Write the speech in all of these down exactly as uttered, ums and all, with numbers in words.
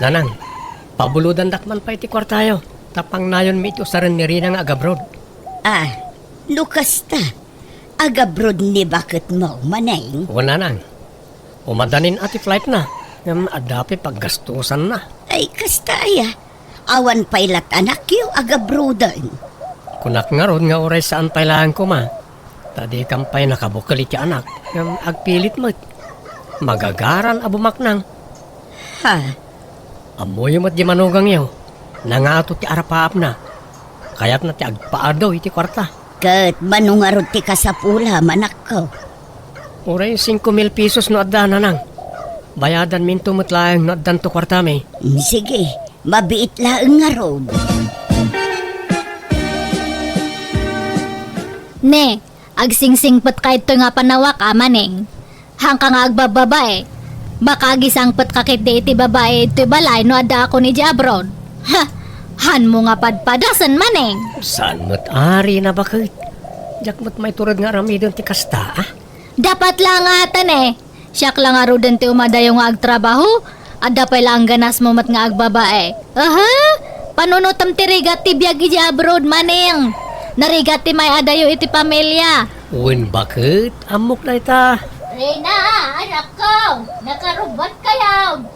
Nang, pabulodandak man pay ti kuartayo, ta pangnayonmi iti usaren ni Rina nga agabroad. Ah, no kasta, agabroad ni baketmo, Maneng? Wen, Nanang. Umadanin a ti flightna, ngem adda pay paggastusanna. Ay, kasta aya. Awan pay la't anakyo agabroaden. Kunak ngarud nga uray saan pay laeng koma, ta dikan pay nakabukel iti anak, ngem agpilit met. Magagaran a bumaknang. Ha? Ammoyo met di manugangyo, nangato ti arapaapna. Kayatna ti agpaadu iti kuarta. Ket mano ngarud ti kasapula, manakko? Uray singko mil pesos no adda, Nanang. Bayadanminto met laeng no addanto kuartami. Mm, sige, mabiit laeng ngarud. Ne, agsingsingpetka itoy nga panawak a, Maneng. Haanka nga agbababae. Baka agisangpetka ketdi iti babae itoy balay no addaakon idiay abroad. Ha! Hanmo nga padpadasen, Maneng. Saan met a, Rina, baket? Diak met maitured nga aramiden ti kasta, a? Dapat la nga atan, e. Siak la ngaruden ti umadayo nga agtrabaho. Adda pay la angganasmo met nga agbabae. Aha! Panunotem ti rigat ti biag idiay abroad, Maneng. Narigat ti may-adayo iti pamilia. Wen, baket? Ammok dayta. Rina, anakko, nakarubbotkayo.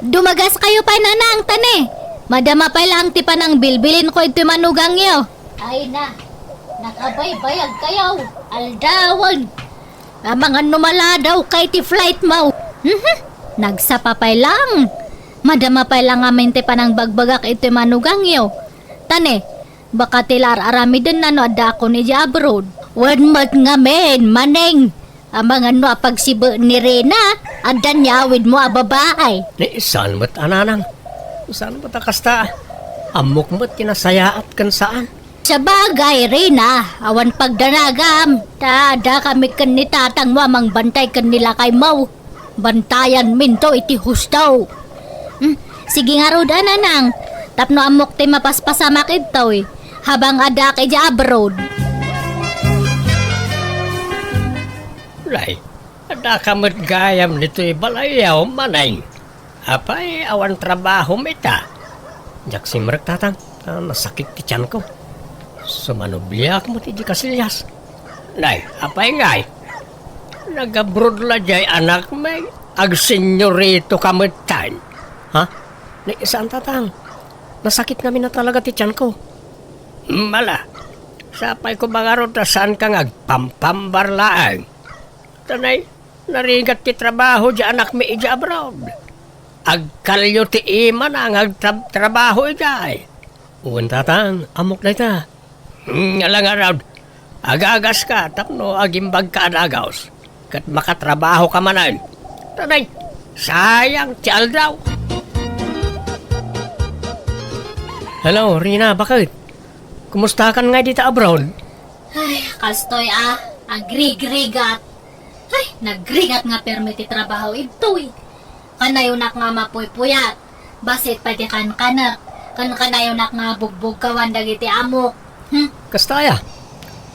Dumagaskayo pay, Nanang, ta ne, madama pay laeng ti panangbilbilinko iti manugangyo. Ay na, nakabaybayagkayo, aldawen. Amangan no maladawka iti flightmo. Mhm, nagsapa pay laeng. Madama pay la ngamin ti panangbagbagak iti manugangyo. Ta ne, baka ti la ar-aramidenna no addaakon idiay abroad. Wen met ngamin, Maneng. Amangan no apagsibuen ni Rina, adda ni awidmo a babae. Ni saan met a, Nanang? Saan met a kasta? Ammok met ti nasayaat ken saan. Sabagay, Rina, awan pagdanagam. Ta adda kami ken ni tatangmo a mangbantay ken ni lakaymo. Bantayanminto iti husto. Hmm, sige ngarud a, Nanang, tapno ammok ti mapaspasamak idtoy, habang addaak idiay abroad. Nay, addaka met gayam ditoy balayyo, Maneng. Apay, awan trabahom ita? Diak simrek, Tatang, ta nasakit ti tianko. Sumanubliak met idiay kasillas. Nay, apay ngay? Nagabroad la diay anakmi, agsenyorito ka metten. Ha? Nay, saan, Tatang? Nasakit ngamin a talaga ti tianko. Mala, sapay koma ngarud ta saanka nga agpampambar laeng. Ta nay, narigat ti trabaho diay anakmi idiay abroad. Agkalyo ti imana nga agtrab-, trabaho idiay. Wen, Tatang, ammok dayta. Hmm, ala ngarud, agagaska tapno agimbagka a dagus. Ket makatrabahoka manen. Ta nay, sayang ti aldaw. Hello, Rina, baket? Kumustakan ngay dita abroad? Ay, kastoy a, agrigrigat. Ay, nagrigat nga permi ti trabaho idtoy. Kanayonak nga mapuypuyat. Bassit pay ti kankanek. Ken kanayonak nga bugbugkawan dagiti amok. Hmm? Kasta aya?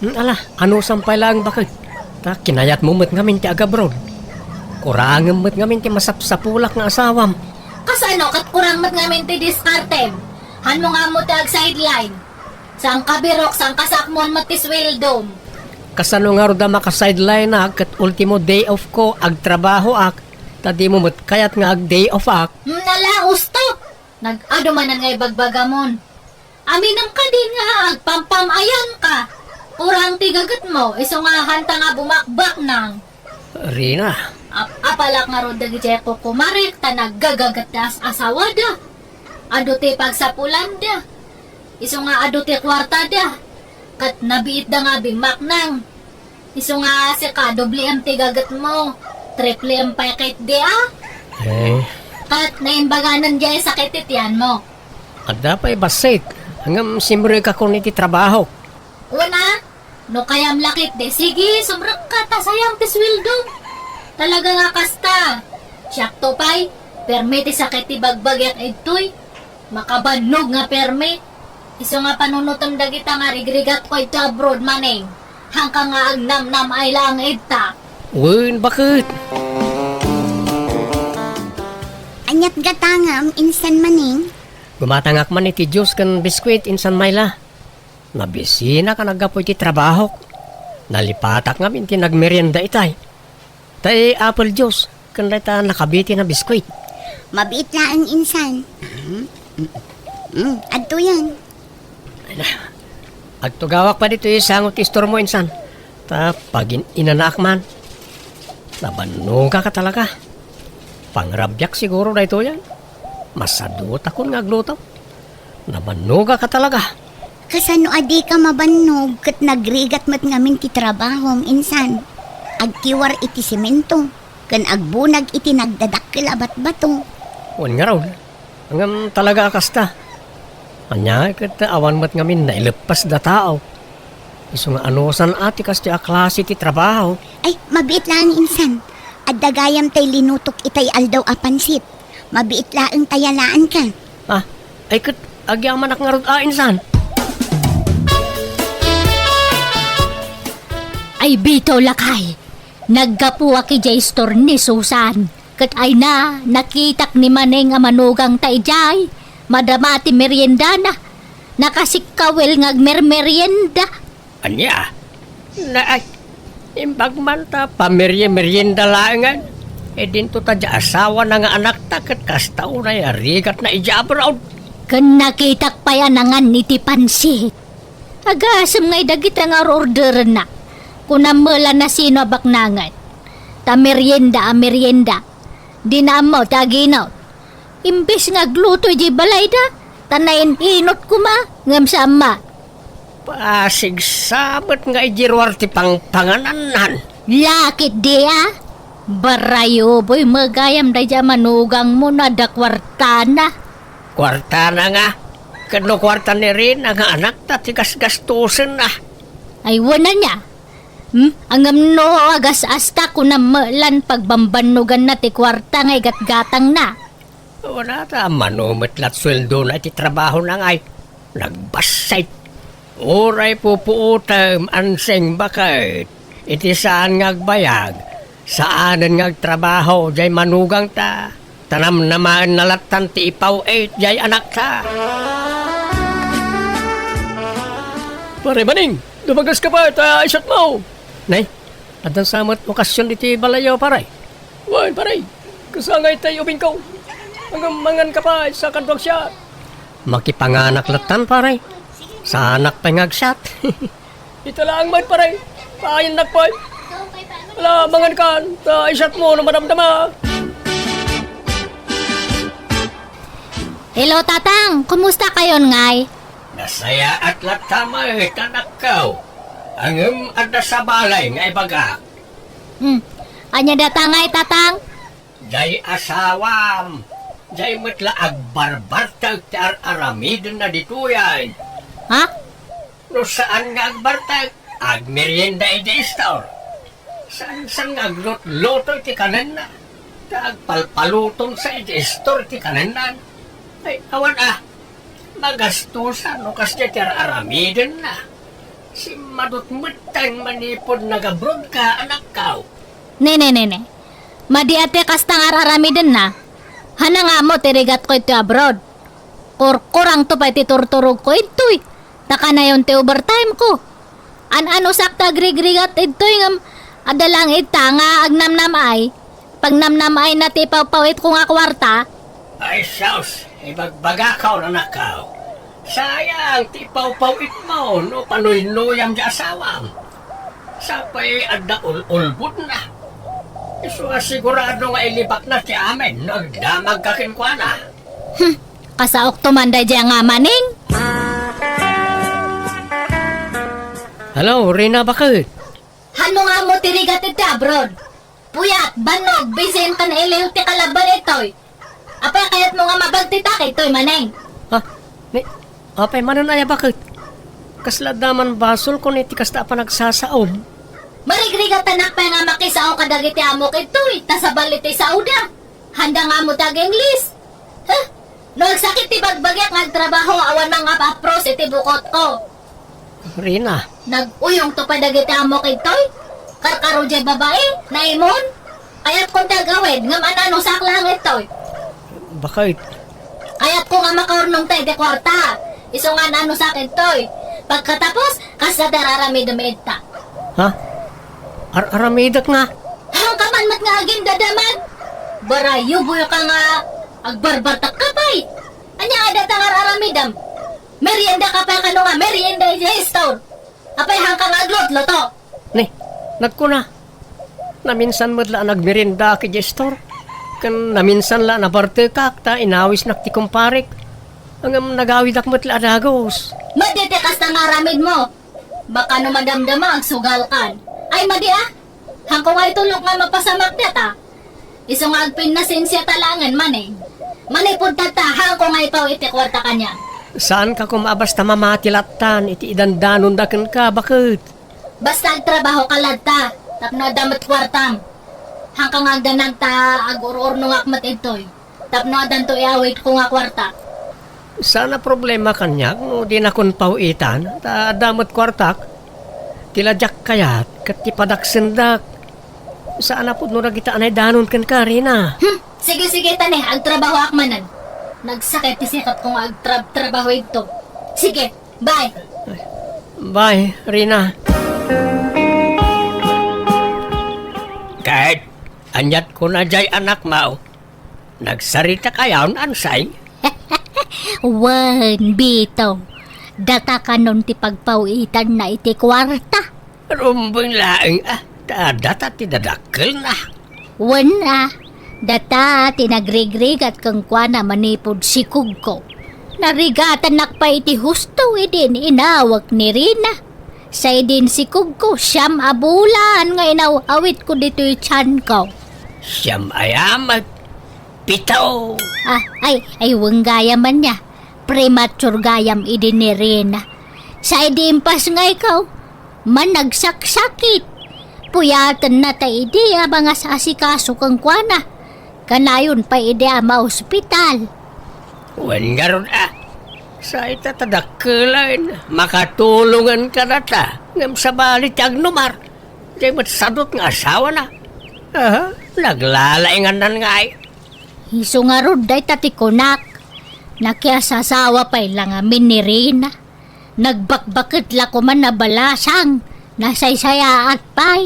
Hmm, ala, anusam pay laeng baket. Ta kinayatmo met ngamin ti agabroad. Kurangem met ngamin ti masapsapulak nga asawam. Kasano ket kurang met ngamin ti diskartem? Hanmo nga ammo ti agsideline. Saan ka birok, saan ka sakmon met ti sweldom. Kasano ngarud a makasideline-ak ket ultimo day off ko, agtrabahoak, ta dimo met kayat nga ag-day off-ak? Hmm, nala, ustok! Nag-adu manen nga ibagbagamon. Aminem kadi nga agpampam-ayanka. Kurang ti gagetmo, isu nga hanta nga bumakbaknang. Rina. Ap-, apalak ngarud dagiti kukumarek ta naggagaget ti as-asawada. Adu ti pagsapulanda. Isu nga adu ti kuartada. Ket nabiitda nga bimmaknang. Isu nga sika, doble M ti gagetmo. Triple M pay ketdi a. Eh. Ket naimbaganen diay sakit ti tianmo. Adda pay bassit. Ngem simrekakon iti trabahok. Una, no kayam la ketdi, sige, sumrekka ta sayang ti sweldom. Talaga nga kasta. Siakto pay, permi ti sakit ti bagbagiak idtoy. Makabannog nga permi. Isu nga panunotem dagita nga rigrigatko idto abroad manen. Hangka nga agnamnam-ay laeng idta. Wen, baket? Aniat gatangam, insan Maneng? Gumatangak man iti juice ken biskuit, insan Myla. Nabisinak a naggapu iti trabahok. Nalipatak ngamin ti nagmerienda itay. Tay apple juice, ken dayta nakabiti na biskuit. Mabiit laeng, insan. Mm, mm, mm. Adtoyen. Ay na. Agtugawak pay ditoy sango ti istormo, insan. Ta pagin-inanaak man. Nabannogak a talaga. Pangrabiak siguro daytoyen. Masadutakon nga agluto. Nabannogak a talaga. Kasano a dika mabannog ket nagrigat met ngamin ti trabahom, insan? Agkiwar iti semento ken agbunag iti nagdadakkel a batbato. Wen ngarud, ngem talaga a kasta. Ania ket awan met ngamin naileppas da tao. Isu nga anusan a ti kastoy a klase ti trabaho. Ay, mabiit laeng, insan. Adda gayam tay linutok itay aldaw a pansit. Mabiit laeng ta yalaanka. Ah, ay ket agyamanak ngarud a, insan. Ay, bitaw, lakay. Naggapuak idiay store ni Susan. Ket ay na, nakitak ni Maneng a manugangta idiay. Madama ti meriendana. Nakasikkawel nga agmermerienda. Ania? Naay, imbag man ta pamerye-merienda laengen. E dinto ta diay asawana nga anakta ket kasta unay a rigatna idiay abroad. Ken nakitak pay a nangan iti pansit. Agasem ngay dagita nga or-orderenna. Kunam met la no sino a baknangen. Ta merienda a merienda. Dina ammo ti aginot. Imbes nga agluto idiay balayda, ta nain-inot koma, ngem saan met. Pasigsa met nga idi ruar ti pangpanganannan. Lakit di a? Barayo, boy, met gayam daydiay a manugangmo no adda kuartana. Kuartana nga? Ket no kuarta ni Rina nga anakta ti gasgastosenna. Ay, wen ania? Hmm? Ngem no agas-asta, kunam met lan pagbambannoganna ti kuarta nga igatgatangna. Wen a ta, mano met la ti sueldona iti trabahona ngay. Nagbassit. Uray pupuotem, ansing baket. Iti saan nga agbayag, saanen nga agtrabaho diay manugangta. Ta namnamaenna lattan ti ipaw-it diay anakta. Pare Maneng, dumagas ka pay ta isatmo. Nay, addan sa met okasion iti balayyo, pare. Wen, pare, kasangay tay ubingko. Ngem mangan ka pay sa kaduak siat. Makipanganak lattan, pare. Saanak pay nga agsiat. Ita laeng met, pare. Payennak pay. Ala, mangan kan, ta isatmo no madamdama. Hello, Tatang. Kumusta kayon ngay? Nasayaat latta met, anakko. Ngem adda sa balay nga ibagak. Hmm. Ania dayta ngay, Tatang? Diay asawam. Diay met la agbarbartek ti ar-aramidenna ditoyen. Ha? No saan nga agbartek, agmerienda idiay istor. Saan-saan nga aglutluto iti kanenna. Ta agpalpalutonsa idiay istor iti kanenna. Ay, awan a. Magastosan no kasdiay ti ar-aramidenna. Simmadut metten manipud nagabrodka, anakko. Nene, nene. Madi a ti kasta nga ar-aramidenna. Hanna nga ammo ti rigatko iti abroad. Kurkurangto pay ti turturogko intoy. Ta kanayon ti overtime ko. An-anusak ti agrigrigat idtoy ngem adda laeng ita nga agnamnam-ay. Pagnamnam-ayna ti ipawpaw-itko nga kuarta. Ay sus, ibagbagakon, anakko. Sayang ti ipawpaw-itmo no panuynuyam ti asawam. Sapay adda ul-ulbodna. Isu a sigurado nga ilibakna ti amin no agdamagka kenkuana. Hmm, kasaokto man daydiay nga Maneng. Hello, Rina, baket? Hanno nga ammo ti rigat iti abroad? Puyat, bannog, bisin, ken iliw ti kalaban itoy. Apay kayatmo nga mabagtitak itoy, Maneng? Ha? Ni, apay manen aya, baket? Kasla adda man basolko iti kasta a panagsasaom. Marigrigatanak pay nga makisao kadagiti amok itoy, ta sabali ti saoda. Handa nga ammo ti ag-Ingles. Huh? No agsakit ti bagbagiak nga agtrabaho, awan mangap-apros iti bukotko. Rina. Nag-uyongto pay dagiti amok idtoy? Karkaro jay babai, naimon? Kayatkon ti agawid, ngem an-anusak laeng idtoy. Bakit? Kayatko nga makaurnongta iti kuarta. Isu nga nano sakit toy. Pagkatapos, kasta ti ar-aramidem ita. Ha? Ar-aramidek nga? Haan ka man met nga agindadamag. Barayuboy ka nga agbarbartak ka pay. Ania nga data nga ar-aramidem? Merienda ka pay kano nga merienda iti store. Apay, haan ka nga aglutluto? Ni, nagkuna. Naminsan met la a nagmeriendaak iti store. Ken naminsan la a nabartekak ta inawisnak ti kumparek. Ngem nagawidak met la a dagus. Madi ti kasta nga aramidmo. Baka no madamdama, agsugalkan. Ay, madi a. Haanko nga itulok nga mapasamak data. Isu nga agpinnasensia ta laengen manen. Manipud tatta, haanko nga ipaw iti kuarta kaniak. Saanka koma a basta mamati lattan iti idandanonda kenka, baket? Basta agtrabaho ka latta, tapno adda met kuartam. Haanka nga agdanag ta agur-urnongak met idtoy, tapno addanto iawidko nga kuarta. Saan a problema kaniak no dinakon paw-itan, ta adda met kuartak. Ti la diak kayat ket ti padaksendak. Saan a pudno dagita a naidanon kenka, Rina. Hmm, sige, sige, ta ne, agtrabahoak manen. Nagsakit ti sikatko nga agtrab-trabaho idto. Sige, bye. Bye, Rina. Ket, aniat kuna jay anakmo? Nagsarita kayon, Ansay? Wen, Bito. Data kanon ti pagpaw-itanna iti kuarta. Rumbeng laeng a, ta data ti dadakkelna. Wen a, data ti nagrigrigat kenkuana manipud sikugko. Narigatannak pay iti husto idi inawek ni Rina. Sa idin sikugko, siam a bulan nga inaw-awitko ditoy tianko. Siam aya met? Pito. Ah, ay, ay, wen gayam ania. Premature gayam idi ni Rina. Sa idi impas nga ikaw, managsaksakit. Puyatenna ta idi a mangas-asikaso kenkuana. Kanayon pay idi a maospital. Wen ngarud a. Sa ita ta dakkelen, makatulongen kadata. Ngem sabali ti agnumar. Jay met sadut nga asawana. Aha, naglalaingannan ngay. Isu ngarud dayta ti kunak. Nakiasasawa pay la ngamin ni Rina. Nagbakbaket la koman a balasang. Nasaysayaat pay.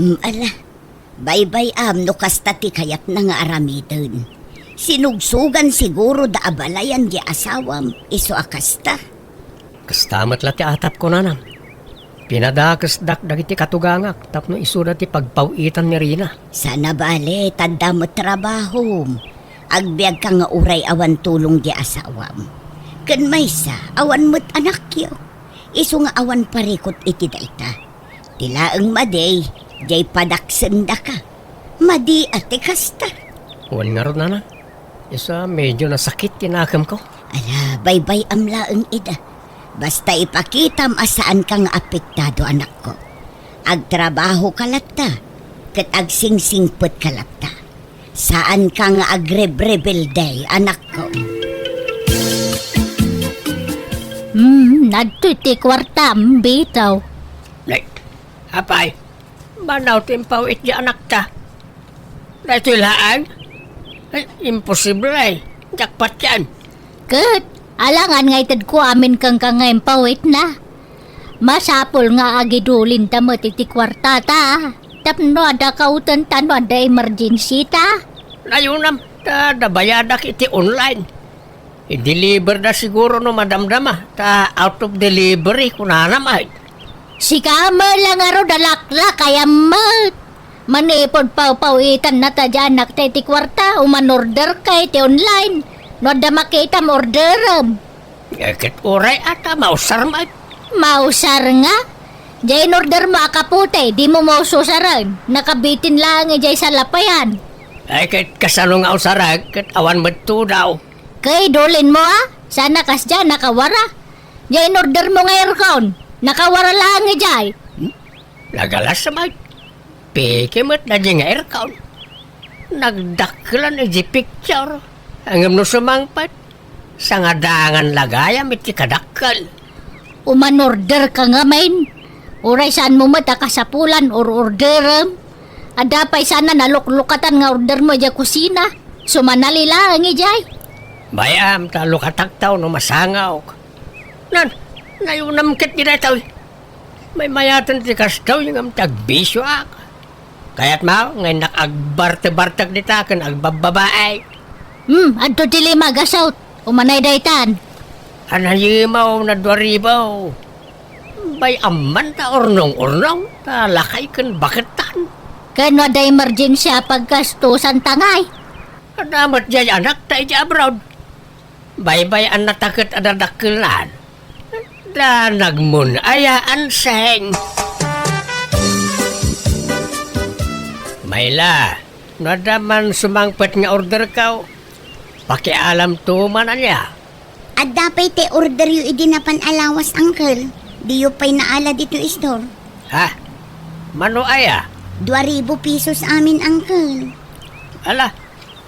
Mm, ala, baybay-am no kasta ti kayatna nga aramiden. Sinugsugan siguro da a balayan di asawam, isu a kasta. Kasta met la ti atap, kunanam. Pinadakesdak dagiti katugangak tapno isuda ti pagpaw-itan ni Rina. Sana bale, tadda met trabahom. Agbiagka nga uray awan tulong di asawam. Ken maysa, awan met anakyo. Isu nga awan parikut iti dayta. Ti laeng madi, jay padaksendaka. Madi a ti kasta. Wen ngarud, nana. Isu a medyo nasakit ti nakemko. Ala, baybay-am laeng ida. Basta ipakitam a saanka nga apektado, anakko. Agtrabahoka latta, ket agsingsingpetka latta. Saanka nga agrebrebelde, anakko. Hmm, adtoy ti kuartam, Bito. Nay, apay, manaw ti impaw-it di anakta. Daytoy laeng? Ay, imposible. Jackpot yan. Ket, alangan nga itedko amin kenka nga impaw-itna. Masapul nga agidulinta met iti kuartata. Tapno adda kautenta no adda emergency ta. Nayunam, ta adda bayadak iti online. I-deliver da siguro no madamdama, ta out of delivery, kunana met. Sika met la ngarud a laklakayam met. Manipud pawpawitanna ta diay anakta iti kuarta, umanorder ka iti online. No adda makitam, orderem. Eh, ket uray a ta mausar met. Mausar nga? Diay inorder mo a kaputi, dimo maus-usaren. Nakabitin laeng idiay salapayan. Ay, ket kasano nga usarek, ket awan met tudaw. Kay, dulin mo, a? Sana kasdiay nakawara. Diay inorder mo nga aircon, nakawara laeng idiay. Hmm? Nagalas met. Peke met daydiay nga aircon. Nagdakkelan idiay picture. Ngem no sumangpet, sangadangan la gayam iti kadakkel. Umanorder ka ngamin. Uray saan mo met a kasapulan or orderem. Adda pay saan a naluklukatan nga ordermo idiay kusina. Sumanali laeng idiay. Bay-am ta lukatakto no masangawk. Nan, nayunam ket daytoy. Maymayaten ti kastoy ngem ti agbisioak. Kayatmo nga innak agbartebartek dita ken agbabbabaek? Hmm, adto ti lima a gasut. Umanay daytan. Anayimaw na dua ribu. Bay-am man ta urnong-urnong, ta lakay ken baketan. Ken no adda emergency a paggastusan ta ngay? Adda met diay anakta idiay abroad. Baybay-annata ket adda dakkelnan. Danagmon aya, Anseng. Mayla, no adda man sumangpet nga orderko, pakialamto man ania. Adda pay ti orderyo idi napan a lawas, Uncle. Diyo pay naala ditoy store. Ha? Mano aya? Dua ribu pesos amin, Uncle. Ala,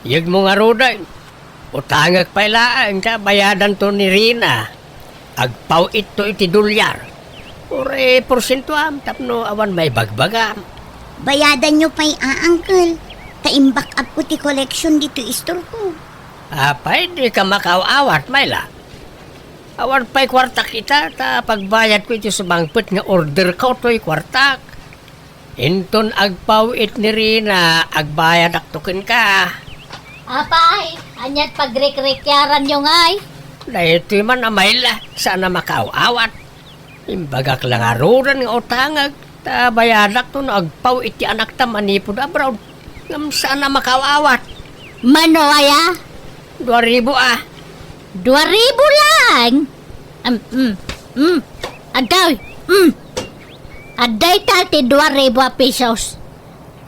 yegmo ngaruden. Utangek pay laeng ta bayadanto ni Rina. Agpaw-itto iti dolyar. Uray porsientoam tapno awan maibagbagam. Bayadanyo pay a, Uncle. Ta imbak-upko ti collection ditoy istorko. Apay, dika makaaw-awat, Mayla. Awan pay kuartak ita, ta pagbayadko iti sumangpet nga orderko toy kuartak. Inton agpaw-it ni Rina, agbayadakto kenka. Apay, ania't pagrikrikyaranyo ngay? Daytoy man a Mayla, saan a makaaw-awat. Imbagak la ngaruden nga utangek, ta bayadakto no agpaw-it ti anakta manipud abroad. Ngem saan a makaaw-awat. Mano aya? Dua ribu a. Dua ribu lang? Um, um, um. Adtoy, um. Adda ita ti dua ribu a pesos.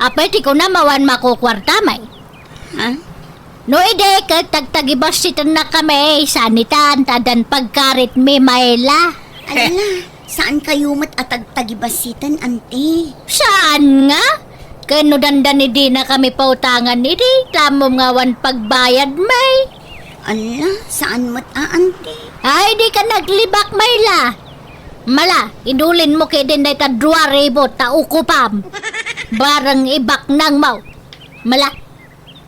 Apay ti kunam awan makukuartam ay? Ha? No idi ket tagtagibassitennakami, saan itan ta addan pagkaritmi, Mayla. Ala, saan kayo met a tagtagibassiten, Auntie? Saan nga? Ken no dandani dinakami pautangan idi, tamom nga awan pagbayadmi. Ala, saan met a, Auntie? Ay, dika naglibak, Mayla. Mala, idulinmo ketdin dayta dua ribu ta ukupam. Bareng ibaknangmo. Mala,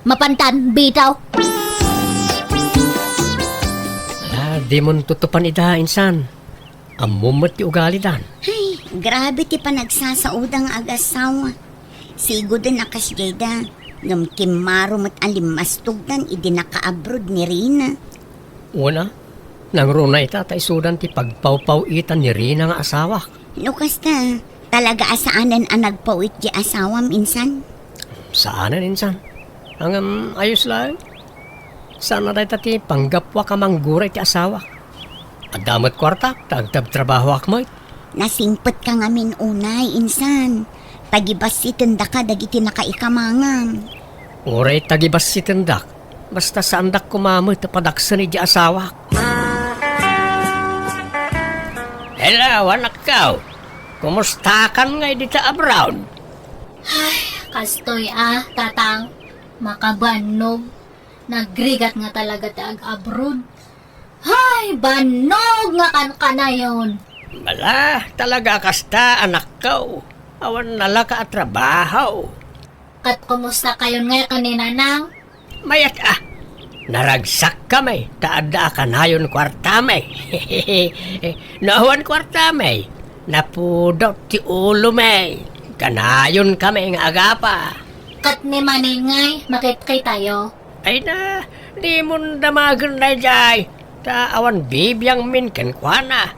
mapantan, bitaw. Ah, dimonto tutupan ida, insan. Ammom met ti ugalidan. Ay, grabe ti panagsasaoda nga agasawa. Sigoden a kasdiayda, ngem kimmaro met a limmastogdan idi nakaabroad ni Rina. Wen a, nangruna ita ta isudan ti pagpawpaw-itan ni Rina nga asawak. No kasta, talaga a saanen a nagpaw-it ti asawam, insan? Saanen, insan. Ngem, ayos laeng. Saan a dayta ti panggapuak a mangguray ti asawak. Adda met kuartak ta agtrabtrabahoak met. Nasingpetka ngamin unay, insan. Tagibassitendaka dagiti nakaikamangam. Uray tagibassitendak, basta saandak koma met a padaksen idiay asawak. Hello, anakko. Kumustakan ngay dita abroad? Ay, kastoy a, Tatang. Makabannog. Nagrigat nga talaga ti ag-abroad. Hay, bannog nga kankanayon! Bala, talaga a kasta, anakko. Awan nalaka a trabaho. Ket kumusta kayon ngay ken ni Nanang? Mayat a. Naragsakkami, ta adda a kanayon kuartami. No awan kuartami, napudot ti ulomi. Kanayonkami nga agapa. Ket ni Maneng ngay, makitkitayo? Ay na, dimon damagen daydiay, ta awan bibiangmin kenkuana.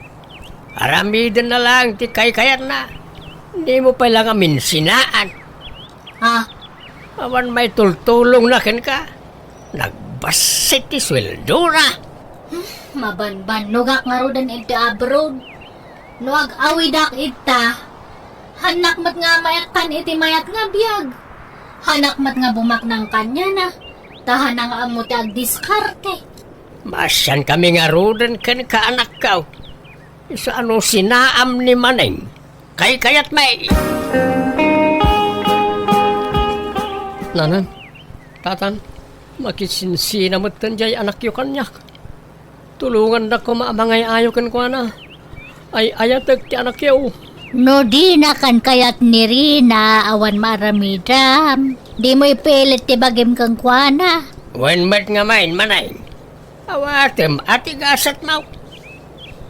Aramidenna laeng ti kaykayatna. Dimo pay la nga minsinaan. Ah. Awan maitultulongna kenka. Nagbassit ti sueldona. Hmm, mabanbannogak ngaruden iti abroad. No ag-awidak ita, hannak met nga maekkan iti mayat nga biag. Hannak met nga bumaknang kaniana, ta hana nga ammo ti agdiskarte. Maasiankami ngaruden kenka, anakko. Isu a no sinaam ni Maneng, kaykayatmi. Nanang, Tatang, makisinsina metten diay anakyo kaniak. Tulongandak koma a mangay-ayo kenkuana. Ay-ayatek ti anakyo. No dinakan kayat ni Rina, awan maaramidam. Dimo ipilit ti bagim kenkuana. Wen met ngamin, Maneng. Awatem a ti gasatmo.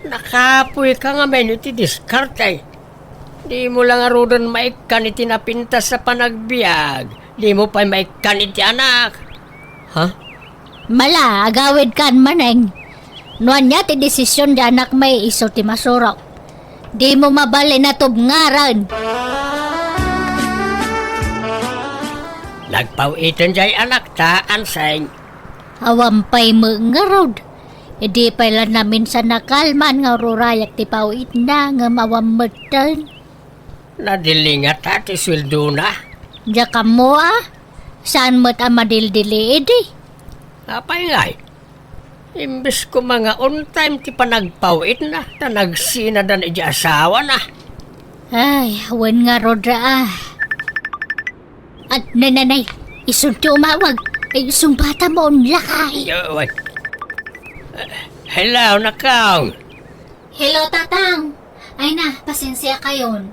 Nakapoyka ngamin iti diskarte. Dimo la ngaruden maikkan iti napintas a panagbiag. Dimo pay maikkan iti anak. Ha? Mala, agawidkan, Maneng. No ania ti desisyon ti anakmi, isu ti masurok. Dimo mabalin a tubngaran. Nagpaw-iten diay anakta, Anseng. Awan pay met ngarud. Idi pay la naminsan a kalman nga ururayak ti paw-itna, ngem awan metten. Nadili ngata ti sueldona? Diak ammo a. Saan met a madildili idi? Apay ngay? Imbes koma nga on time ti panagpaw-itna, ta nagsinadan idi asawana. Ay, wen ngarud a. At nananay, isun ti umawag. Ay, sungbatam on lakay. Yo, wen. Hello, Nakong. Hello, Tatang. Ay na, pasensiakayon.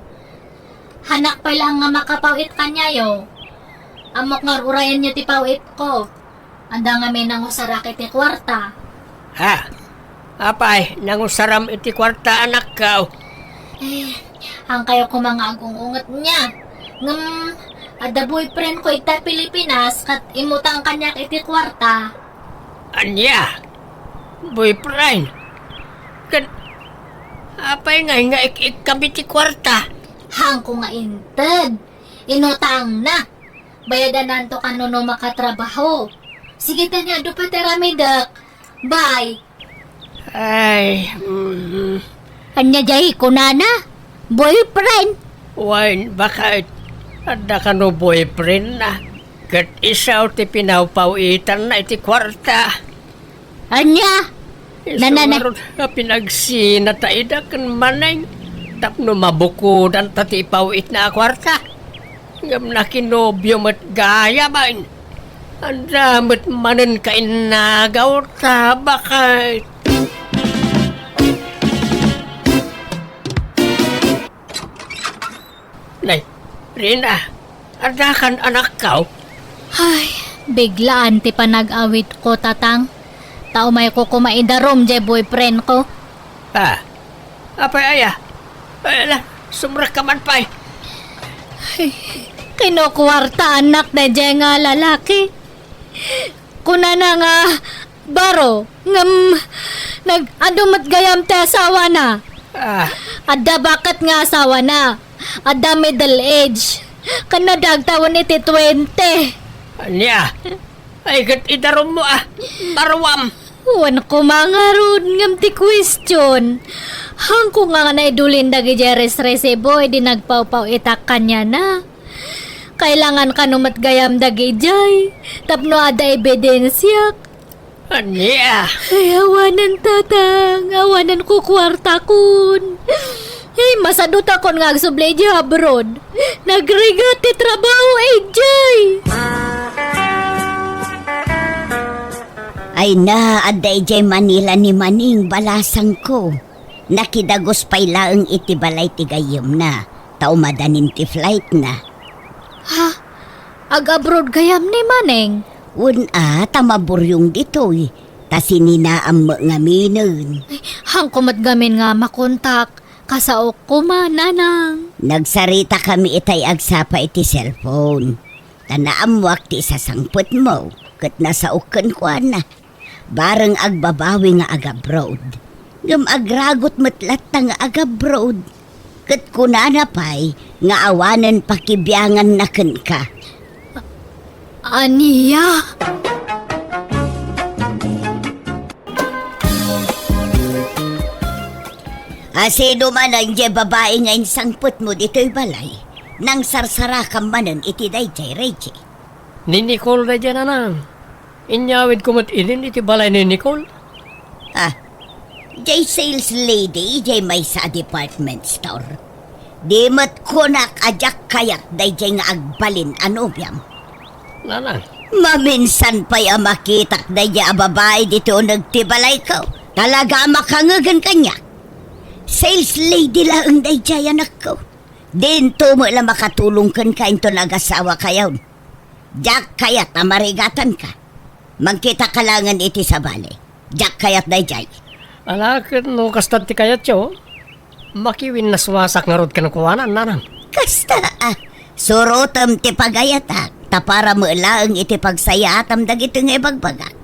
Hanak pay laeng nga makapaw-it kaniayo. Ammok nga urayanyo ti paw-itko. Adda ngamin nangusarak iti kuarta. Ha? Apay, nangusaram iti kuarta, anakko? Eh, haankayo koma nga agung-unget nia. Ngem, adda boyfriendko ita Pilipinas, ket immutang kaniak iti kuarta. Ania? Boyfriend? Ket, apay ngay nga ik-ikkam iti kuarta? Haanko nga inted. Inutangna. Bayadananto kano no makatrabaho. Sige, tani, adu pay ti aramidek. Bye. Ay, mm. Ania diay kunana? Boyfriend? Wen, baket, adda kano boyfriendna. Ket isu ti pinawpaw-itanna iti kuarta. Ania? Isu ngarud a pinagsinata ida ken Maneng tapno mabukodanta ti ipaw-itna a kuarta. Ngem nakinobio met gayam. Adda met manen kainnagaw ta baket. Nay, Rina, addakan anakko? Ay, biglaan ti panag-awitko, Tatang. Ta umayko koma idarum diay boyfriendko. Ah, apay aya? Ay, ala, sumrekka man pay. Ay, kinukuartaannak daydiay nga lalaki. Kunana nga baro, ngem nag-adu met gayam ti asawana. Ah. Adda baket nga asawana. Adda middle age. Ken adda agtawen iti twenty. Ania? Ay, ket idarummo a. Baruam. Wen koma ngarud ngem ti question. Haanko nga naidulin dagidiay resresibo idi nagpawpaw-itak kaniana. Kailangan kano met gayam dagidiay tapno adda ebidensiak. Ania? Ay, awanen, Tatang. Awanen ko kuartakon. Ay, masadutakon nga agsubli idiay abroad. Nagrigat ti trabaho idiay. Ay na, adda idiay Manila ni Maneng, balasangko. Nakidagus pay laeng iti balay ti gayyemna, ta umadanin ti flightna. Ha? Ag-abroad gayam ni Maneng? Wen a, ta maburyong ditoy, ta sininaam met ngaminen. Ay, haanko met ngamin nga makontak, kasaok koma, Nanang. Nagsaritakami itay agsapa iti cellphone, ta naammoak ti isasangpetmo, ket nasaok kenkuana. Bareng agbabawi nga agabroad. Ngem agragut met latta nga agabroad. Ket kunana pay nga awanen pakibianganna kenka. Ania? A sino manen diay babai nga insangpetmo ditoy balay? Nangsarsarakam manen iti daydiay, Reggie. Ni Nicole daydiay, Nanang. Inyawidko met inin iti balay ni Nicole. Ah, diay sales lady, diay maysa a department store. Di met kunak a diak kayat daydiay nga agbalin a nobiam. Nanang. Maminsan pay a makitak daydiay a babai ditoy uneg ti balayko. Talaga a makangegen kaniak. Sales lady laeng daydiay, anakko. Dinto met la makatulong kenka inton agasawakayon. Diak kayat a marigatanka. Mangkitaka laengen iti sabali. Diak kayat daydiay. Ala, ket no kasta ti kayatyo, makiwinnaswasak ngarud kenkuana, nanang. Kasta, a. Surotem ti pagayatak, ta para met laeng iti pagsayaatam dagitoy nga ibagbagak.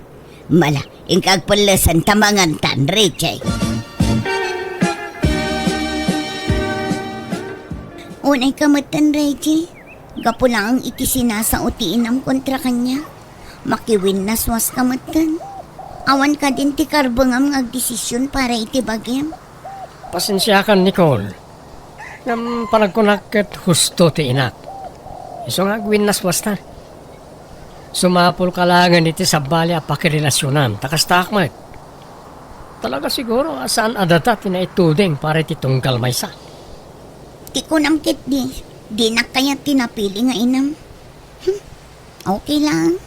Mala, inka agpellesen ta mangantan, Richie. Unayka metten, Richie. Gapu laeng iti sinasao ti inam kontra kaniak. Makiwinnaswaska metten. Awan kadin ti karbengam nga agdesision para iti bagim. Pasensiakan, Nicole. Ngem panagkunak ket husto ti inak. Isu nga agwinnaswasta. Sumapulka laengen iti sabali a pakirelasionan, ta kastaak met. Talaga siguro a saan a data ti naituding para iti tunggal maysa. Ti kunam ketdi, dinak kayat ti napili nga inam. Hmm, okay lang.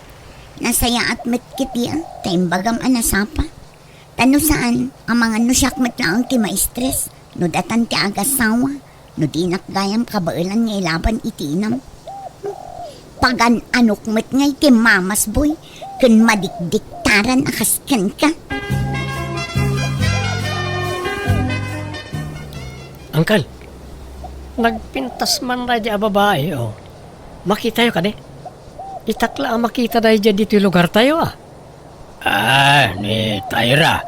Nasayaat met ketdi, a, ta imbagam a nasapa. Ta no saan, amangan no siak met laeng ti maistres, no datan ti agasawa, no dinak gayam kabaelan nga ilaban iti inam. Pagan-anok met ngay ti mamasboy, ken madikdiktaran a kas kenka. Uncle, nagpintas man daydi a babai, o. Makitayo kadi? Itak la a makita daydi ditoy lugartayo, a. Ah, ni Tyra.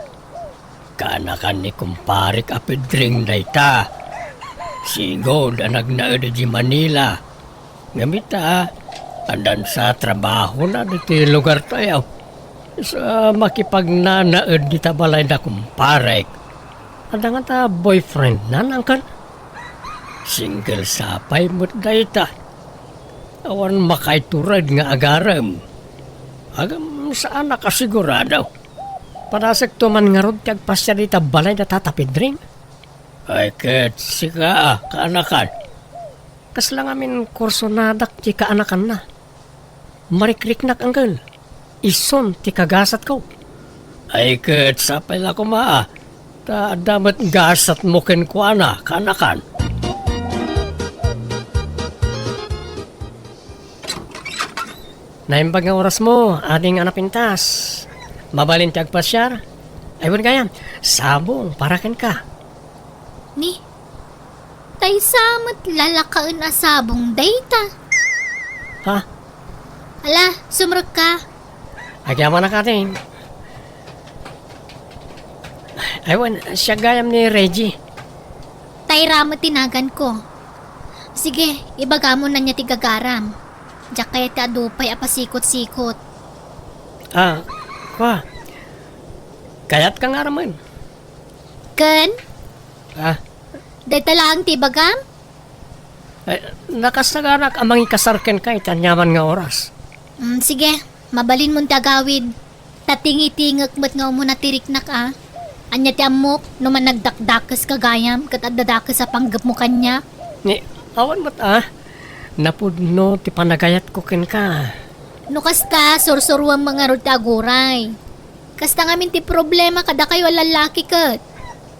Kaanakan ni kumparek a Pedring dayta. Sigud a nagnaed idiay Manila. Ngem ita, addan sa trabahona ditoy lugartayo. Sa makipagnanaed dita balayda kumparek. Adda ngata boyfriendna, uncle? Single sa pay met dayta. Awan makaitured nga agarem. Ngem saan a kasigurado. Padasekto man ngarud ti agpasiar dita balay da Tata Pedring. Ay, ket sika, kaanakan. Kasla ngamin kursonadak ti kaanakanna. Marikriknak, uncle. Isun ti kagasatko. Ay, ket sapay la koma, ta adda met gasatmo kenkuana, kaanakan. Naimbag nga orasmo, ading a napintas. Mabalin ti agpasiar? Ay, wen gayam, sabong para kenka. Ni, tay sa met lalakaen a sabong dayta. Ha? Ala, sumrekka. Agyamanak, ading. Ay, wen, siak gayam ni Reggie. Tyra met ti naganko. Sige, ibagam no ania ti gagaram. Diak kayat ti adu pay a pasikot-sikot. Ah, kua. Kayatka nga armen. Ken? Ah. Dayta laeng ti ibagam? Ay, nakasaganak a mangikasar kenka iti aniaman nga oras. Mm, sige, mabalinmon ti agawid. Ta tingitingek met nga umuna ti riknak a. Ania ti ammok, no managdakdakes ka gayam ket adda dakes a panggepmo kaniak? Ni, awan met a. Napudno ti panagayatko kenka. No kasta, sursuruam ngarud ti aguray. Kasta ngamin ti problema kadakayo a lallaki ket.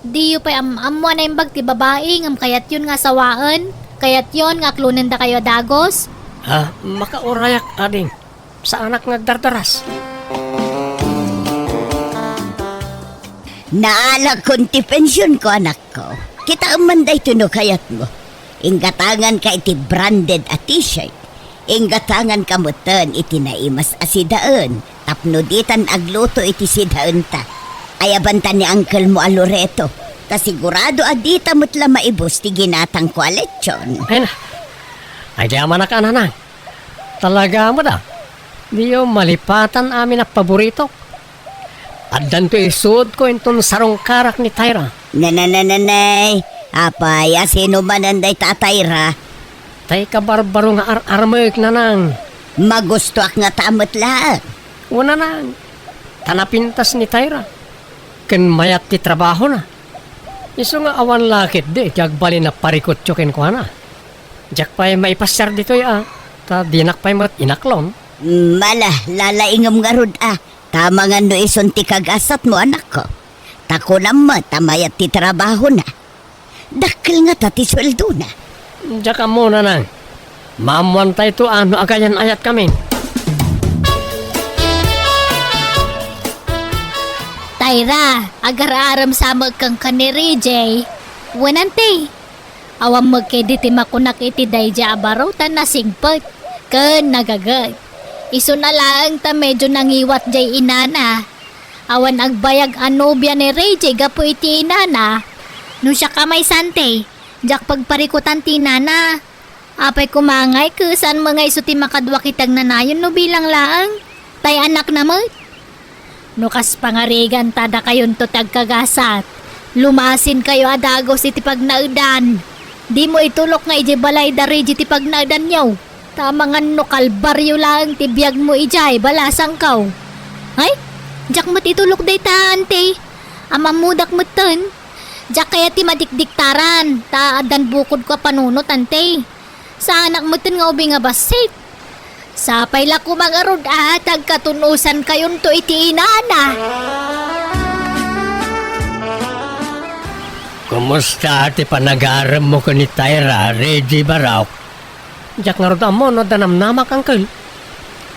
Diyo pay am-ammo a naimbag ti babai ngem kayatyon nga asawaen? Kayatyon nga aklonendakayo a dagus? Ah, makaurayak, ading. Saanak nga agdardaras. Naalakon ti pensionko, anakko. Kitaem man daytoy no kayatmo. Inggatanganka iti branded a t-shirt. Inggatanganka metten iti naimas a sidaen tapno ditan agluto iti sidaenta. Ayabanta ni uncle mo a Loreto. Ta sigurado a dita met la maibus ti ginatangko a lechon. Ay na. Agyamanak a, nanang. Talaga met a. Diyo malipatan amin a paboritok. Addanto isuotko inton sarungkarak ni Tyra. Nananananay, apay a sino manen dayta a Tyra? Tay kabarbaro nga ar-armek, nanang. Magustoak ngata met laeng. O, nanang, ta napintas ni Tyra. Ken mayat ti trabahona. Isu nga awan la ketdi ti agbalin a parikutyo kenkuana. Diak pay maipasiar ditoy a, ta dinak pay met inaklon. Mala, lalaingem ngarud a, ta amangan no isun ti kagasatmo, anakko. Ta kunam met a mayat ti trabahona. Dakkel ngata ti sueldona. Diak ammo, nanang. Maammoantayto a no agayan-ayatkamin. Tayra, agar-arem sa met kenka ni Reggie. Wen, ante. Awan met ketdi ti makunak iti daydiay a baro ta nasingpet ken nagaget. Isuna laeng ta medio nangiwat jay inana. Awan agbayag a nobia ni Reggie gapu iti inana. No siak a maysa, ante, diak pagparikutan ti inana. Apay koma ngay, ket saan met nga isu ti makadua ket agnanayon no bilang laeng? Tay anakna met? No kas pangarigan ta dakayonto ti agkagasat, lumasinkayo a dagus iti pagnaedan. Dimo itulok nga idiay balay da Reggie ti pagnaedanyo. Ta amangan no kalbario laeng ti biagmo idiay balasangko. Ay, diak met itulok dayta, ante. Amammodak metten. Diak kayat ti madikdiktaran, ta addan bukodko a panunot, ante. Saanak metten nga ubing a bassit. Sapay la koma ngarud a ta agkatun-osankayonto iti inana. Kumusta ti panagaremmo ken ni Tyra, Reggie Barok? Diak ngarud ammo no adda namnamak, uncle.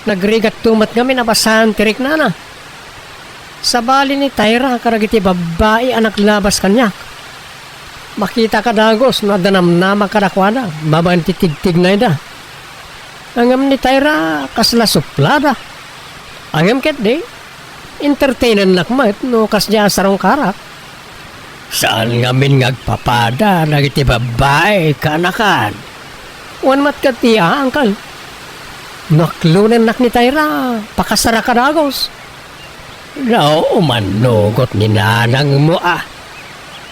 Nagrigatto met ngamin a bassan ti riknana. Sabali ni Tyra kadagiti babbai a naglabas kaniak. Makitaka dagus no adda namnamak kadakuada babaen ti tigtignayda. Ngem ni Tyra, kasla suplada. Ngem ketdi, entertainennak met no kasdiay a sarungkarak. Saan ngamin nga agpapada dagiti babbai, kaanakan. Wen met ketdi a, uncle. No aklonennak ni Tyra, pakasaraka dagus. No, umannugot ni nanangmo a.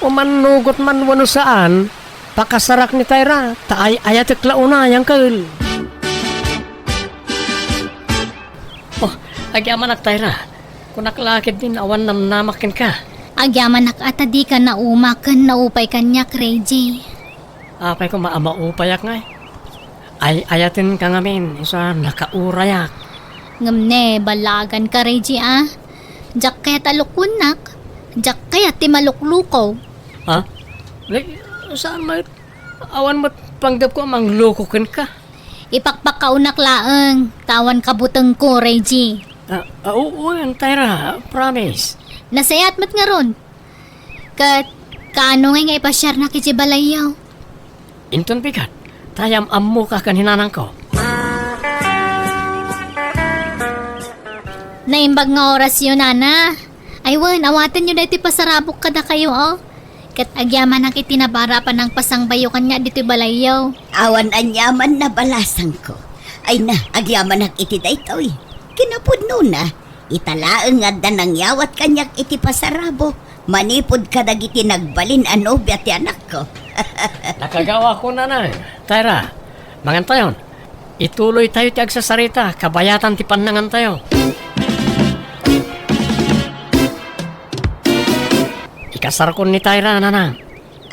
Umannugot man wenno saan, pakasarak ni Tyra, ta ay-ayatek la unay, uncle. Oh, agyamanak, Tyra. Kunak la ketdin awan namnamak kenka. Agyamanak a ta dika naumak ken naupay kaniak, Reggie. Apay koma a maupayak ngay? Ay-ayatenka ngamin, isu a nakaurayak. Ngem ne, ballaganka, Reggie, a. Diak kayat a lukoennak. Diak kayat ti malukluko. Ha? Ay, saan met? Awan met panggepko a mangluko kenka. Ipakpakawnak laeng, ta awan kabutengko, Reggie. Ah, ah, oo, Tyra, promise. Nasayaat met ngarud. Ket, kaano ngay nga ipasiarnak iti balayyo? Inton bigat, ta am-ammoka ken ni nanangko. Naimbag nga orasyo, nana. Ay wen, awatenyo daytoy pasarabok kadakayo, o. Ket agyamanak iti nabara a panangpasangbayo kaniak ditoy balayyo. Awan aniaman a balasangko. Ay na, agyamanak iti daytoy. Kinapudnona, ita laeng nga adda nangyawat kaniak iti pasarabok manipud kadagiti nagbalin a nobia ti anakko. Nakagawak, nana. Tyra, mangantayon. Ituloytayo ti agsasarita, kabayatan ti pannangantayo. Ikasarkon ni Tyra, nana.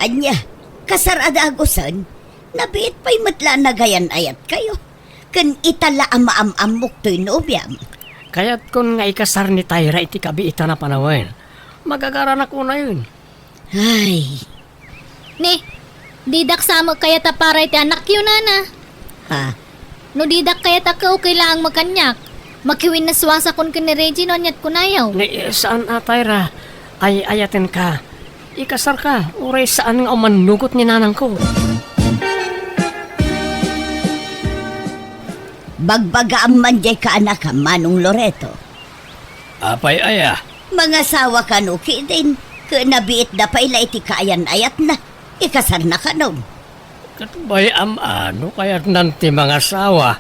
Ania, kasar a dagusen? Nabiit pay met la a nagayan-ayatkayo. Ken ita la a maam-ammok toy nobiam. Kayatkon nga ikasar ni Tyra iti kabiitan a panawen. Magagaranak unayen. Ay. Ni, didak sa met kayat a para iti anakyo, nana. Ha? No didak kayat a, okay laeng met kaniak. Makiwinnaswasakon ken ni Reggie no aniat kunayo. Ni, saan a, Tyra. Ay-ayatenka. Ikasarka, uray saan nga umannugot ni nanangko. Bagbagaam man jay kaanakam, Manong Loreto. Apay aya? Mangasawa kano ketdin, ket nabiitda pay la iti kaayan-ayatna. Ikasarna kano. Ket bay-am a no kayatnan ti mangasawa.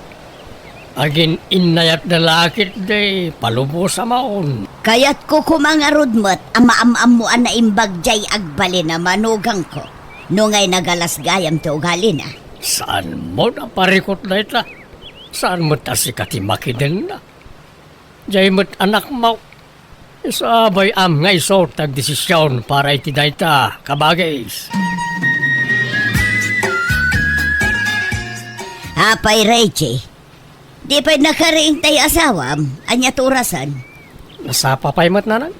Agin-innayatda la ketdi, palubos a maon. Kayatko koma ngarud met a maam-ammo a naimbag jay agbalin a manugangko. No ngay nagalas gayam ti ugalina. Saan met a parikut dayta? Saan met a sika ti makidenna? Jay met anakmo. Isu a bay-am nga isu ti agdesision para iti dayta, kabagis. Apay, Reggie, di pay nakariing tay asawam? Ania ti orasen? Nasapa pay met, nanang.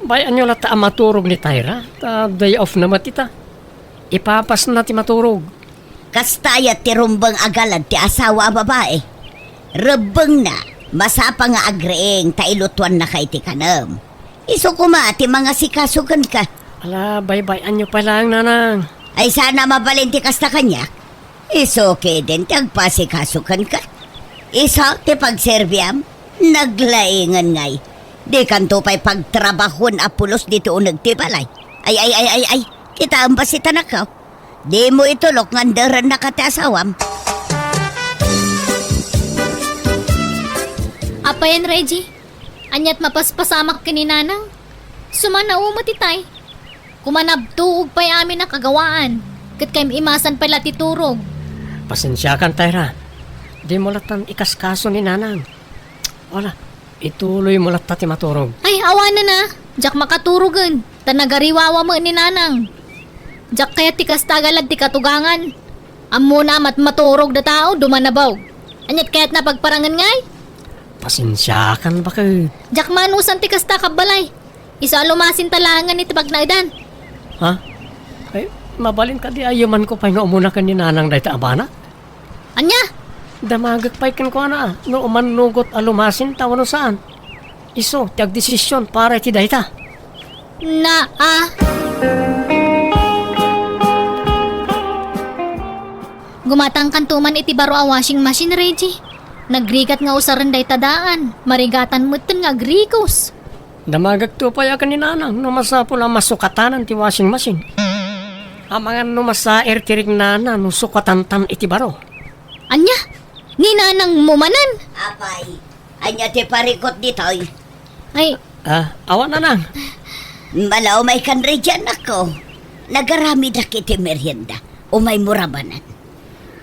Bay-anyo latta a maturog ni Tyra, ta day off na met ita. Ipapasna ti maturog. Kasta aya ti rumbeng a galad ti asawa a babai. Rebbengna, masapa nga agriing ta ilutuannaka iti kanem. Isu koma ti mangasikaso kenka. Ala, baybay-anyo pay laeng, nanang. Ay, saan a mabalin ti kasta kaniak? Isu ketdin ti agpasikaso kenka. Isu ti pagserbiam, naglaingen ngay. Dikanto pay pagtrabahoen a pulos ditoy uneg ti balay. Ay, ay, ay, ay, ay, kitaem basi ti anakko. Dimo itulok nga anderennaka ti asawam. Apayen, Reggie? Aniat mapaspasamak ken ni Nanang? Sumanaw met itay. Kumanabtuog pay amin a kagawaan, ket kaim-imasan pay la ti turog. Pasensiakan, Tyra. Dimo lattan ikaskaso ni Nanang. Wala, ituloymo latta ti maturog. Ay, awanen a. Diak makaturogen, ta nagariwawa met ni Nanang. Diak kayat ti kasta a galad ti katugangan. Ammona a matmaturog da tao, dumanabog. Aniat kayatna pagparangen ngay? Pasensiakan, baket. Diak manusan ti kasta, kabbalay. Isu a lumasinta laengen iti pagnaedan. Ha? Ay, mabalin kadi a yumanko pay nga umuna ken ni Nanang dayta a bana? Ania? Damagek pay kenkuana, no umannugot a lumasinta wenno saan. Isu ti agdesision para iti dayta. Naa. Gumatangkanto man iti baro a washing machine, Reggie. Nagrigat nga usaren dayta daan. Marigatan metten nga agrigos. Damagekto pay a ken ni Nanang no masapul a masukatanan ti washing machine. Amangan no masair ti rignana no sukatantan iti baro. Ania? Ni Nanangmo manen? Apay, ania ti parikut ditoy? Ay. Ah, awan, Nanang. Mala, umaykan, Reggie, anakko. Nagaramidek iti merienda. Umaymo rabanen.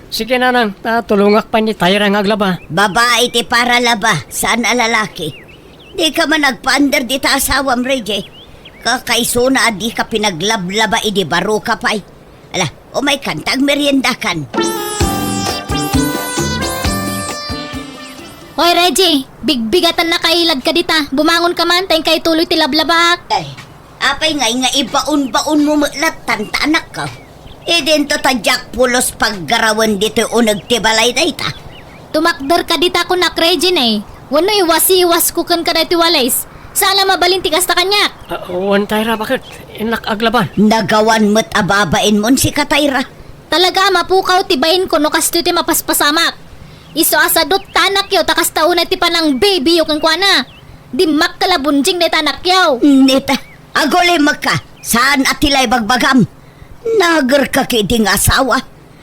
Sige, Nanang, ta tulongak pay ni Tyra nga aglaba. Babai ti paralaba, saan a lalaki. Dika man agpander dita asawam, Reggie. Kakaisuna a dika pinaglablaba idi baroka pay. Ala, umaykan ta agmeriendakan. Hoy, Reggie, bigbigatan na kailad ka dita. Bumangon ka man, ta inka ituloy ti lablabak. Ay, apay ngay nga ibaon-baonmo met lattan ta anakko? Idinto ta diak pulos paggarawen ditoy uneg ti balay dayta. Tumakder ka dita kunak, Regine. Wenno iwasiwasko kenka daytoy walis. Saan a mabalin ti kasta kaniak. Ah, wen, Tyra, baket? Innak aglaban. Nagawan met a babainmon sika, Tyra. Talaga a mapukaw ti bainko no kastoy ti mapaspasamak. Isu a sadut ta anakyo ta kasta unay ti panangbabyyo kenkuana. Dimmakkel a bunjing dayta anakyo. Nita, agulimekka, saan a ti la ibagbagam. Nagerka ketdi nga asawa.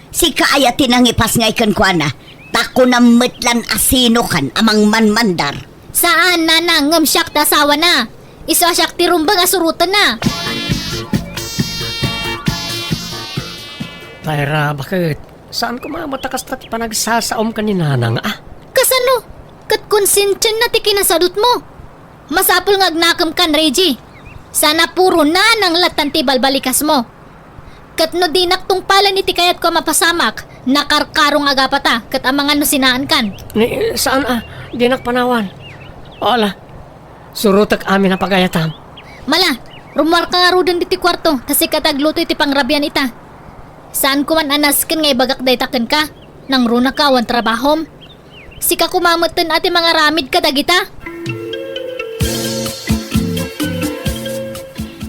Sika aya ti nangipasngay kenkuana, ta kunam met lan a sinokan a mangmanmandar. Saan, Nanang, ngem siak ti asawana. Isu a siak ti rumbeng a surotenna. Tyra, baket? Saan koma met a kasta ti panagsasaom ken ni Nanang, a? Kasano? Ket konsensianna ti kinasadutmo. Masapul nga agnakem kan, Reggie. Sana puro Nanang lattan ti balbalikasmo. Ket no dinak tungpalen iti kayatko a mapasamak, nakarkarong a gapata, ket amangan no sinaankan. Ni, saan a, dinak panawan. Ala, surotek amin a pagayatam. Mala, rummuarka ngaruden ditoy kuarto, ta sika ti agluto iti pangrabian ita. Saan koman a nasken nga ibagak dayta kenka, nangrunaka awan trabahom. Sika koma metten a ti mangaramid kadagita.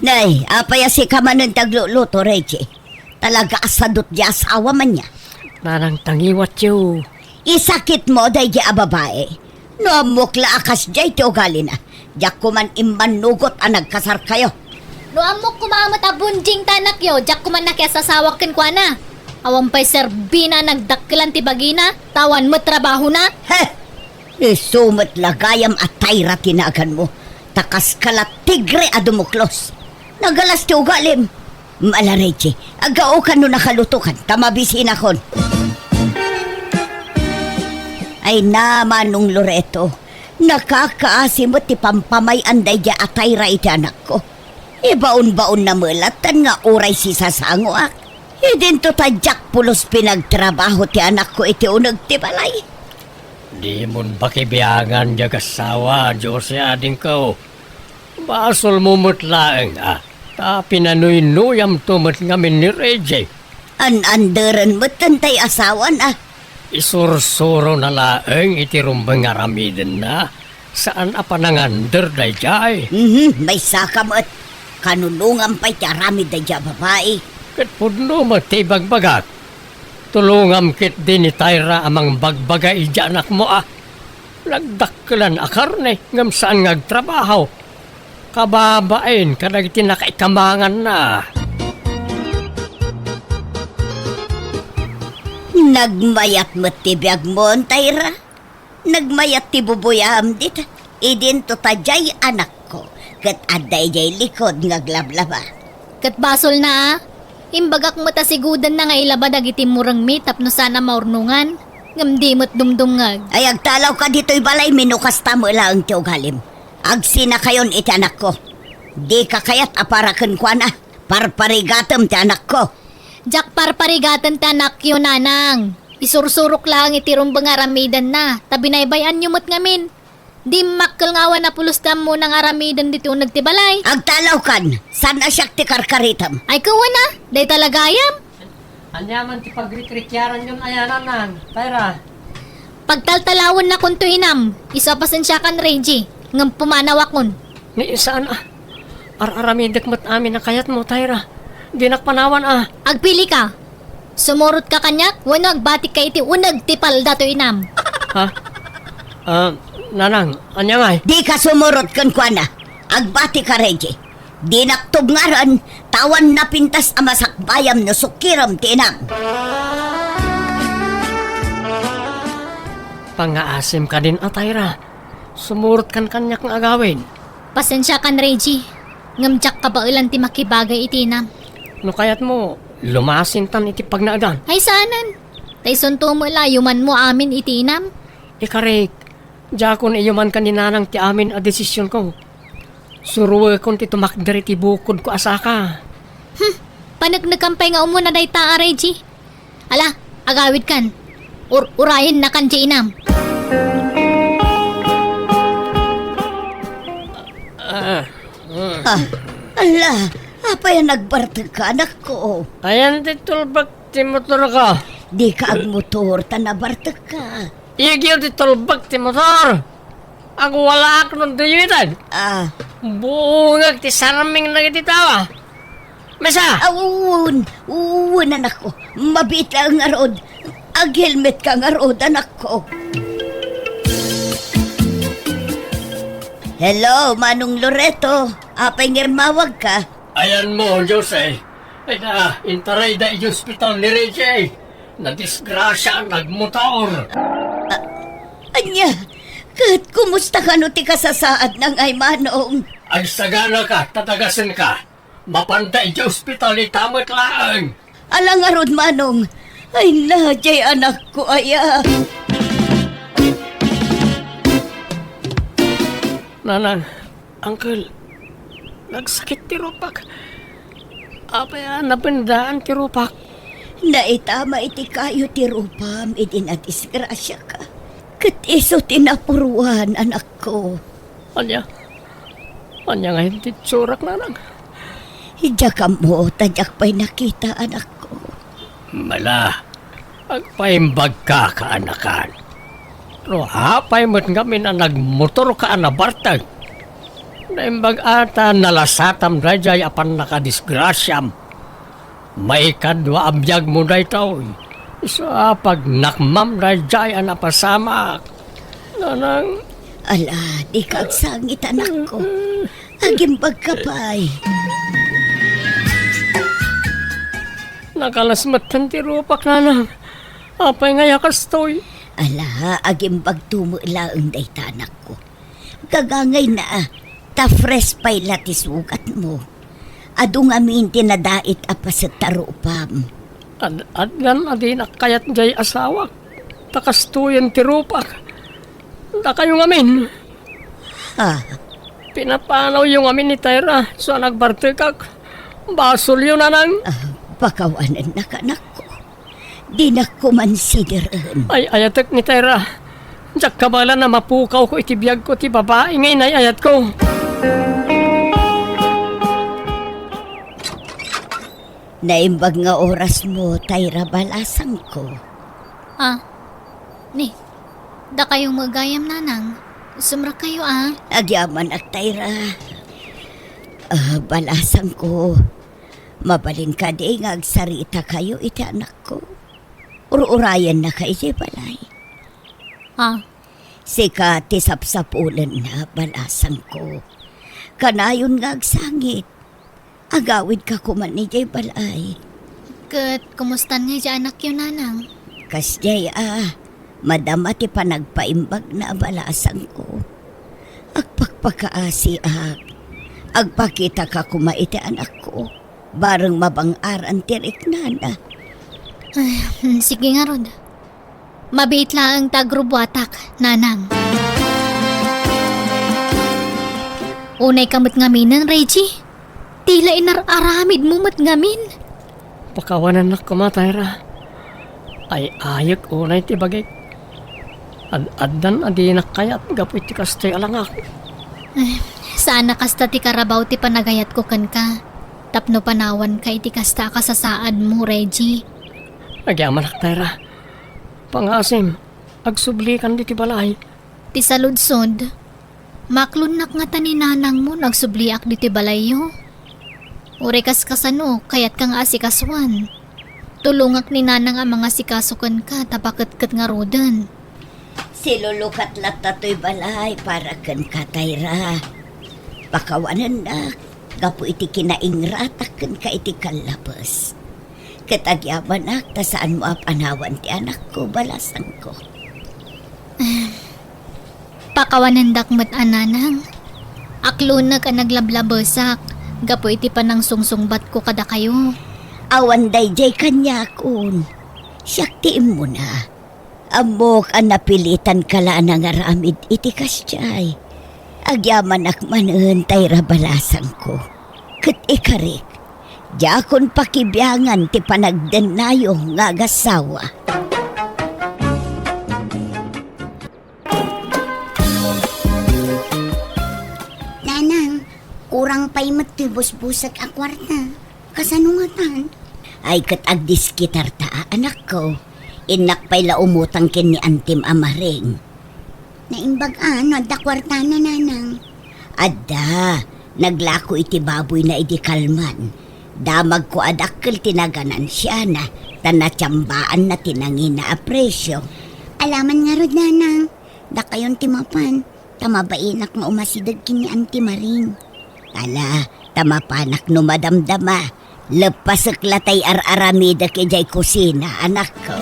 Nay, apay a sika manen ti agluluto, Reggie? Talaga a sadut ti asawa man ya. Nanang, tangiwatyo. Isakitmo daydi a babai. No ammok la a kasdiay ti ugalina, diak koman immannugot a nagkasarkayo. No ammok koma met a bunjing ta anakyo, diak koman nakiasasawak kenkuana. Awan pay serbina a nagdakkelan ti bagina, ta awan met trabahona. He! Isu met la gayam a Tyra ti naganmo, ta kaska la tigre a dumuklos. Nagalas ti ugalim. Mala, Reggie, aggaokan no nakalutokan, ta mabisinakon. Ay na, Manong Loreto, nakakaasi met ti pampamay-an daydi a Tyra iti anakko. Ibaon-baonna met lattan nga uray sisasangoak. Idinto ta diak pulos pinagtrabaho ti anakko iti uneg ti balay. Dimon pakibiangan diay agassawa, Jose, adingko. Basolmo met laeng, a. Ta pinanuynuyamto met ngamin ni Reggie. An-anderen metten tay asawan, a. Isursurona laeng iti rumbeng nga aramidenna. Saan a panangander daydiay. Mhm, maysaka met. Kanulongam pay ti aramid daydiay a babai. Ket pudno met ti ibagbagak. Tulongam ketdi ni Tyra a mangbagbaga iti anakmo, a. Nagdakkelan a karne ngem saan nga agtrabaho. Kababain kadagiti nakaikamanganna. Nagmayat met ti biagmo, Tyra. Nagmayat ti bubuyaam dita. Idinto ta diay anakko, ket adda idiay likod nga aglablaba. Ket basolna, a. Imbagak met a sigudanna nga ilaba dagiti murengmi tapno saan a maurnongan, ngem di met dumdumngeg. Ay, agtalawka ditoy balaymi no kasta met laeng ti ugalim. Agsinakayon iti anakko. Dika kayat a para kenkuana. Parparigatem ti anakko. Diak parparigaten ti anakyo, nanang. Isursurok laeng iti rumbeng nga aramidenna, ta binaybay-anyo met ngamin. Dimmakkel nga awan a pulos ti ammona nga aramiden ditoy uneg ti balay. Agtalawkan, saan a siak ti karkaritem. Ay, kuana, dayta la gayam. Ania man ti pagrikrikiaranyon aya, nanang, Tyra? Pagtaltalawennakonto, inam, isu a pasensiakan, Reggie, ngem pumanawakon. Ni saan a. Ar-aramidek met amin a kayatmo, Tyra. Dinak panawan a. Agpilika. Sumurotka kaniak wenno agbatikka iti uneg ti paldato, inam. Ha? Ah, nanang, ania ngay? Dika sumurot kenkuana. Agbatika, Reggie. Dinak tubngaren, ta awan napintas a masakbayam no sukirem ti inam. Pangngaasim kadin a, Tyra. Sumurotkan kaniak nga agawid. Pasensiakan, Reggie. Ngem diak kabaelan ti makibagay iti inam. No kayatmo, lumasintan iti pagnaedan. Ay, saanen. Ta isunto met la, yumanmo amin iti inam. Ikarik, diakon iyumankan ni nanang ti amin a desisionko. Suroekon ti tumakder iti bukodko a saka. Hmm, paneknekan pay nga umuna dayta a, Reggie. Ala, agawidkan. Ur-, urayennakan diay inam. Ah, ah. Ah, ala, apay a nagbartekka, anakko? Ayan ti tulbek ti motorko. Dika agmotor ta nabartekka. Igyo ti tulbek ti motor. Agwalaak no duyutan. Ah. Buongek ti sarming dagiti tao. Masa? Ah, wen, wen, anakko. Mabiit laeng ngarud. Aghelmetka ngarud, anakko. Hello, Manong Loreto. Apay nga irmawagka? Ayanmo, Jose. Ay na, intarayda iti ospital ni Richie. Nadisgrasya, nagmotor. A-, ania? Ket kumusta kano ti kasasaadna ngay, Manong? Agsaganaka, ta dagasenka. Mapanda iti ospital ita met laeng. Ala ngarud, Manong. Ay na, diay anakko aya. Nanang, Uncle, nagsakit ti rupak. Apay a napendaan ti rupak? Naitama iti kayo ti rupam idi nadisgrasiaka. Ket isu ti napuruan, anakko. Ania? Ania ngayen ti itsurak, nanang? Diak ammo ta diak pay nakita, anakko. Mala, agpaimbagka, kaanakan. No apay met ngamin a nagmotorka a nabartek? Naimbag a ta nalasatam daydiay a pannakadisgrasiam. Maikadua a biagmo daytoy. Isu a pagnakmam daydiay a napasamak. Nanang. Ala, dika agsangit, anakko. Agimbagka pay. Nakalas metten ti rupak, nanang. Apay ngay a kastoy? Ala, agimbagto met laeng dayta, anakko. Gagangayna, ta fresh pay la ti sugatmo. Adu ngamin ti nadait a paset ta rupam. Ad-, addan a dinak kayat diay asawak, ta kastoyen ti rupak. Dakayo ngamin. Ha? Pinapanawyo ngamin ni Tyra, isu a nagbartekak. Basolyo, nanang. Ah, pakawanennaka, anakko. Dinak koma sideren. Ay-ayatek ni Tyra. Diak kabaelan a mapukawko iti biagko ti babai nga inay-ayatko. Naimbag nga orasmo, Tayra, balasangko. Ah, ni, dakayo met gayam, nanang. Sumrekkayo, ah. Agyamanak, Tayra. Ah, balasangko. Mabalin kadi nga agsaritakayo iti anakko? Ur-urayannaka idiay balay. Ah. Sika ti sapsapulenna, balasangko. Kanayon nga agsangit. Agawidka koma idiay balay. Ket kumustan nga idiay anakyo, nanang? Kasdiay a, madama ti panagpaimbagna, balasangko. Agpakpakaasiak. Agpakitaka koma iti anakko. Bareng mabang-aran ti riknana. Ay, hmm, sige ngarud. Mabiit laeng ta agrubbuatak, nanang. Unayka met ngaminen, Reggie. Ti la inar-aramidmo met ngamin. Pakawanennak koma, Tayra. Ay-ayek unay ti bagik. Ad-addan a dinak kayat gapu iti kastoy a langak. Eh, saan a kasta ti karabaw ti panagayatko kenka. Tapno panawanka iti kasta a kasasaadmo, Reggie. Agyamanak, Tayra. Pangasim, agsublikan ditoy balay. Ti saludsod, maklonnak ngata ni nanangmo no agsubliak ditoy balayyo? Uray kas kasano, kayatka nga asikasuan. Tulongak ni nanang a mangasikaso kenka ta paketket ngaruden. Silulukat latta toy balay para kenka, Tayra. Pakawanennak gapu iti kinaingratak kenka iti kallabes. Ket agyamanak ta saanmo a panawan ti anakko, balasangko. Pakawanendak met a, nanang. Aklonek a naglablabesak gapu iti panangsungsungbatko kadakayo. Awan daydiay kaniakon. Siak ti immuna. Ammok a napilitanka la a nangaramid iti kasdiay. Agyamanak manen, Tayra, balasangko. Ket ikarik, diakon pakibiangan ti panagdennayo nga agassawa. Nanang, kurang pay met toy busbusek a kuarta. Kasano ngatan? Ay, ket agdiskitarta a, anakko. Innak pay la umutang ken ni antim a Maring. Naimbag a no adda kuartana, nanang. Adda, naglako iti baboyna idi kalman. Damagko a dakkel ti naganansiana, ta natiambaanna ti nangina a presio. Alaman ngarud, nanang. Dakayon ti mapan, ta mabainak nga umasideg ken ni Auntie Maring. Ala, ta mapanak no madamdama. Leppasek la tay ar-aramidek idiay kusina, anakko.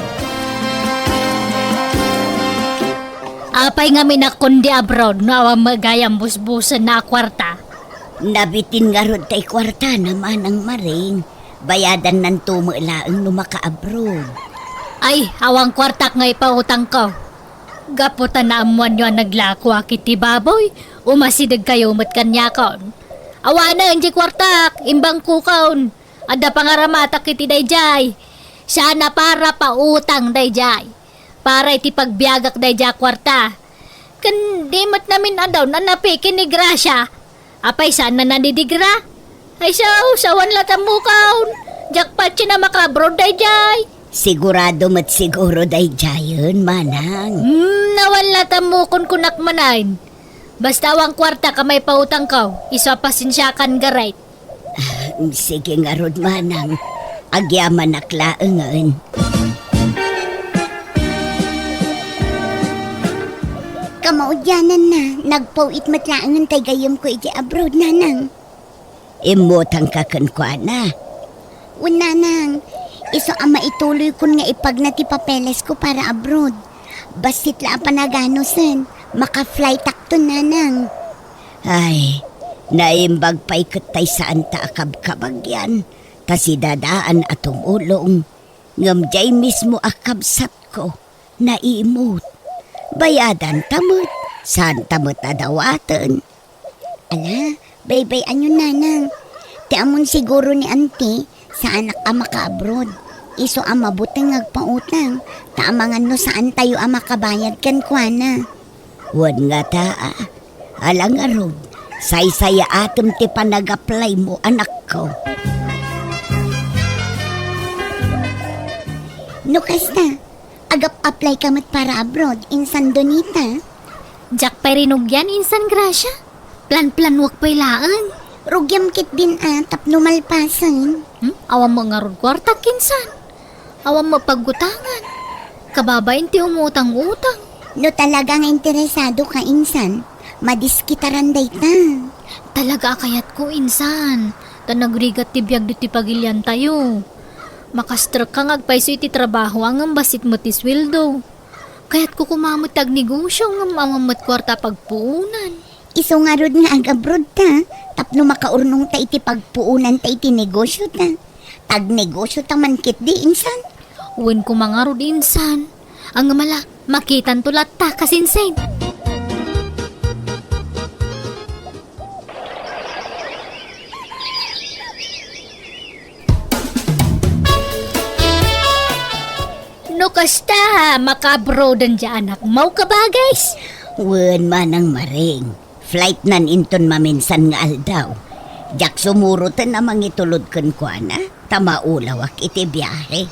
Apay ngamin a kundi abroad no awan met gayam busbusenna a kuarta? Nabitin ngarud tay kuartana, manang Maring. Bayadannanto met laeng no makaabroad. Ay, awan kuartak nga ipautangko. Gapu ta naammoanyo a naglakoak iti baboy, umasidegkayo met kaniakon. Awanen diay kuartak, imbangkokon. Adda pangaramatak iti daydiay. Saan a para pautang daydiay. Para iti pagbiagak daydiay a kuarta. Ken di met namin-adaw a napikin ni Gracia. Apay saan a nadidigra? Ay, saw, sawan la tammukaon. Diak patien a makaabroad daydiay. Sigurado met siguro daydiayen, manang. Hmm, awan la tammukon kunak manen. Basta awan kuartak a maipautangko, isu a pasensiakan, Garay. Ah, sige ngarud, manang. Agyamanak laengen. Kamaudiananna, nagpaw-it met laengen tay gayyemko iti abroad, nanang. Immutangka kenkuana. Wen, nanang, isu a maituloykon nga ipagna ti papelesko para abroad. Bassit la a panaganusen, maka-flightakton, nanang. Ay, naimbag pay ket tay saanta a kabkabagyan, ta sidadaan a tumulong. Ngem diay mismo a kabsatko, naimut. Bayadanta met, saanta met a dawaten. Ala, baybay-anyon, nanang. Ti ammon siguro ni Auntie, saanak a makaabroad. Isu a mabuteng nga agpautang, ta amangan no saantayo a makabayad kenkuana. Wen ngata, a. Ala ngarud, saysayaatem ti panag-applymo, anakko. No kasta, agap-apply ka met para abroad, insan Donita? Diak pay rinugian, insan Gracia. Plan-planuak pay laeng. Rugiam ketdin a tapno malpasen. Hmm? Awan met ngarud kuarta, insan. Awan met paggutangan. Kababain ti umutang-utang. No talaga nga interesado ka, insan, madiskitaran dayta. Talaga a kayatko, insan. Ta nagrigat ti biag ditoy pagiliantayo. Makastrekka nga agpayso iti trabaho a ngem bassit met ti sueldo. Kayatko koma met ti agnegosio ngem awan met kuarta a pagpuonan. Isu ngarud nga agabroad ta, tapno makaurnongta iti pagpuonanta iti negosiota. Tagnegosiota man ketdi, insan. Wen koma ngarud, insan. Ngem ala, makitanto latta, kasinsin. No kasta, makaabroaden ti anakmo, kabagis? Wen, Manang Maring. Flightnan inton maminsan nga aldaw. Diak sumuroten a mangitulod kenkuana, ta maulawak iti biahe.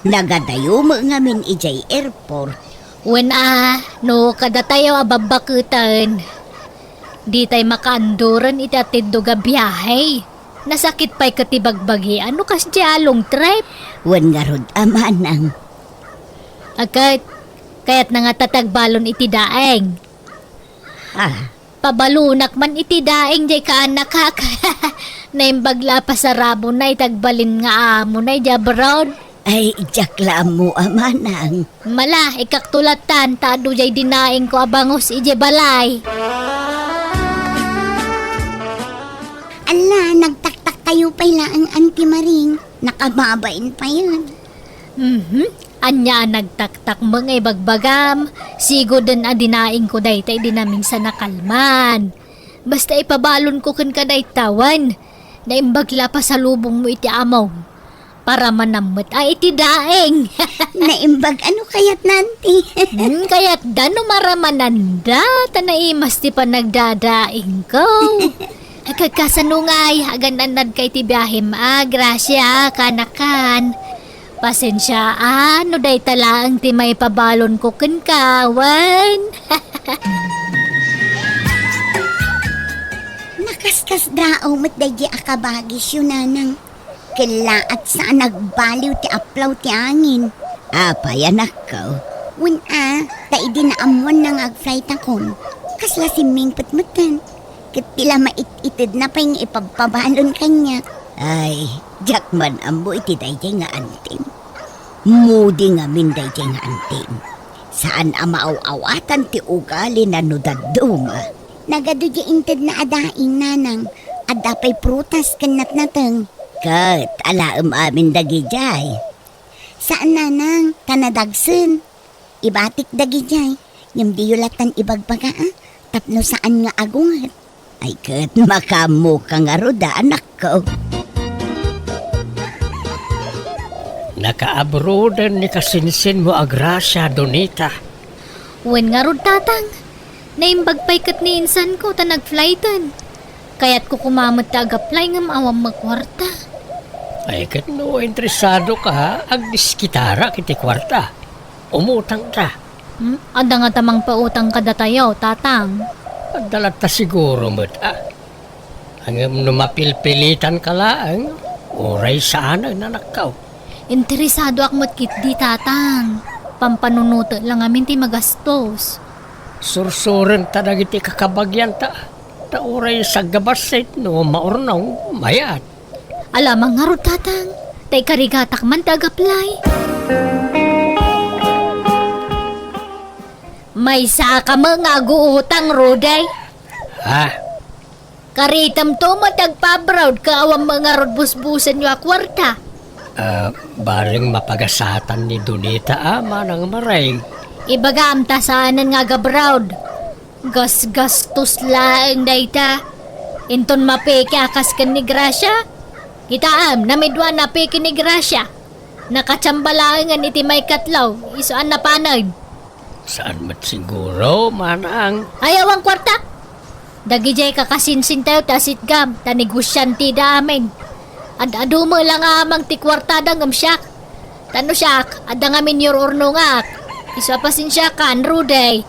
Nagadayo met ngamin idiay airport. Wen a, no kadatayo a babbaketen, ditay makaanduren iti atiddog a biahe. Nasakit pay ket ti bagbagian no kasdiay a long trip. Wen ngarud a, Manang. A ket, kayatna ngata ti agbalon iti daeng. Ah. Pabalonak man iti daeng diay kaanakak. Naimbag la a pasarabona iti agbalin nga amona idiay abroad. Ay, diak la ammo a, Manang. Mala, ikkakto lattan, ta adu diay dinaengko a bangus idiay balay. Ala, nagtaktaktayo pay laeng, Auntie Maring. Nakababain payen. Mhm. Ania a nagtaktak met nga ibagbagam? Sigoden a dinaengko dayta idi naminsan a kalman. Basta ipabalonko kenka dayta wen. Naimbag la a pasalubongmo iti amom. Paramanam met a iti daeng. Naimbag a no kayatna, Auntie. Hmm, kayatda no maramananda, ta naimas ti panagdadaengko. Agkasano ngay, agan-annadka iti biahem a, Gracia, kanakan. Pasensia a, no dayta laeng ti maipabalonko kenka, wen. Nakaskasdaaw met daydi a kabagisyo, Nanang. Kellaat sa a nagbaliw ti aplaw ti angin. Apay, anakko? Wen a, ta idi naammoanna nga agflightakon, kasla simmingpet metten. Ket ti la mait-itedna pay nga ipabpabalon kaniak. Ay, diak man ammo iti daydiay nga antim. Mudi ngamin daydiay nga antim. Saan a maaw-awatan ti ugalina no dadduma. Nagadu diay intedna a daing, Nanang. Adda pay prutas ken natnateng. Ket alaem amin dagidiay. Saan, Nanang, ta nadagsen. Ibatik dagidiay, ngem diyo lattan ibagbaga, a, tapno saan nga agunget. Ay ket, makaammoka ngarud a, anakko. Nakaabroaden ni kasinsinmo a Gracia, Donita. Wen ngarud, Tatang. Naimbag pay ket ni insanko ta nagflighten. Kayatko koma met ti agapplay ngem awan met kuarta. Ay, ket no interesadoka, agdiskitarak iti kuarta. Umutangta. Hmm? Adda ngata mangpautang kadatayo, Tatang? Adda latta siguro met, a. Ngem no mapilpilitanka laeng, uray saanen, anakko. Interesadoak met ketdi, Tatang. Pampanunotek la ngamin ti magastos. Sursurenta dagiti kakabagianta. Ta uray saggabassit no maurnong, mayat. Ala man ngarud, Tatang. Ta ikarigatak man ti agapplay. Maysaka met nga aguutang, Rudy. Ha? Karitemto met ti agpa-abroad ket awan met ngarud busbusenyo a kuarta. Ah, bareng mapagasatan ni Donita a, Manang Maring. Ibagam ta saanen nga agabroad. Gasgastos laeng dayta. Inton mapeke a kas ken ni Gracia. Kitaem, namidua napeke ni Gracia. Nakachamba laengen iti maikatlo, isu a napanen. Saan met siguro, Manang? Ay, awan kuarta. Dagidiay kakasinsintayo ti asitgam, ta negosiantida amin. Ad-adu met la nga amang ti kuartada ngem siak. Ta no siak, adda ngamin ur-urnongak. Isu a pasensiakan, Rudy.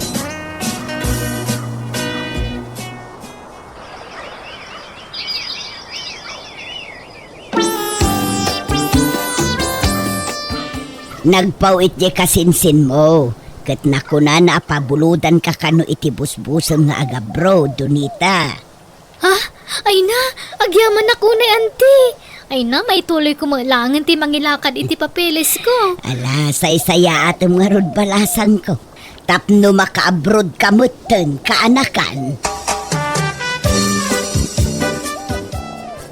Nagpaw-it diay kasinsinmo, ket nakunana a pabulodanka kano iti busbusem nga agabroad, Donita. Ha? Ay na, agyamanak unay, anti. Ay na, maituloyko met laengen ti mangilakad iti papeles ko. Ala, saysayaatem ngarud balasangko. Tapno makaabroad ka metten, kaanakan.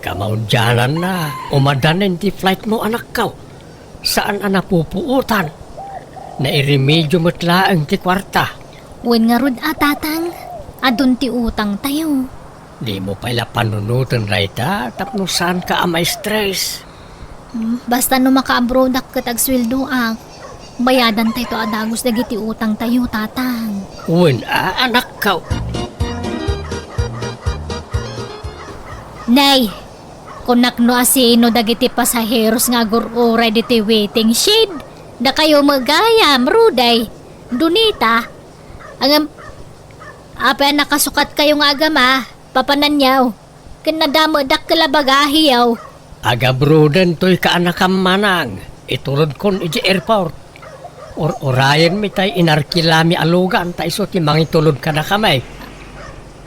Kamaudiananna, umadanen ti flight mo, anakko. Saan a napupuotan. Nairemedio met laeng ti kuarta. Wen ngarud a, tatang, adun ti utangtayo. Dimo pay la panunoten dayta tapno saanka a ma-stress. Hmm, basta no makaabroadak ket agsueldoak, bayadantayto a dagus dagiti utangtayo, tatang. Wen a, anakko. Nay, kunak no asino dagiti pasaheros nga agur-uray ditoy waiting shed. Dakayo met gayam, Rudy, Donita. Ngem, apay a nakasukatkayo nga agama, papananyo? Ken nadamedakto la bagahiyo. Agabroaden toy kaanakam, manang. Itulodkon idiay airport. Ur-urayenmi tay inarkilami a lugan ta isu ti mangitulod kadakami.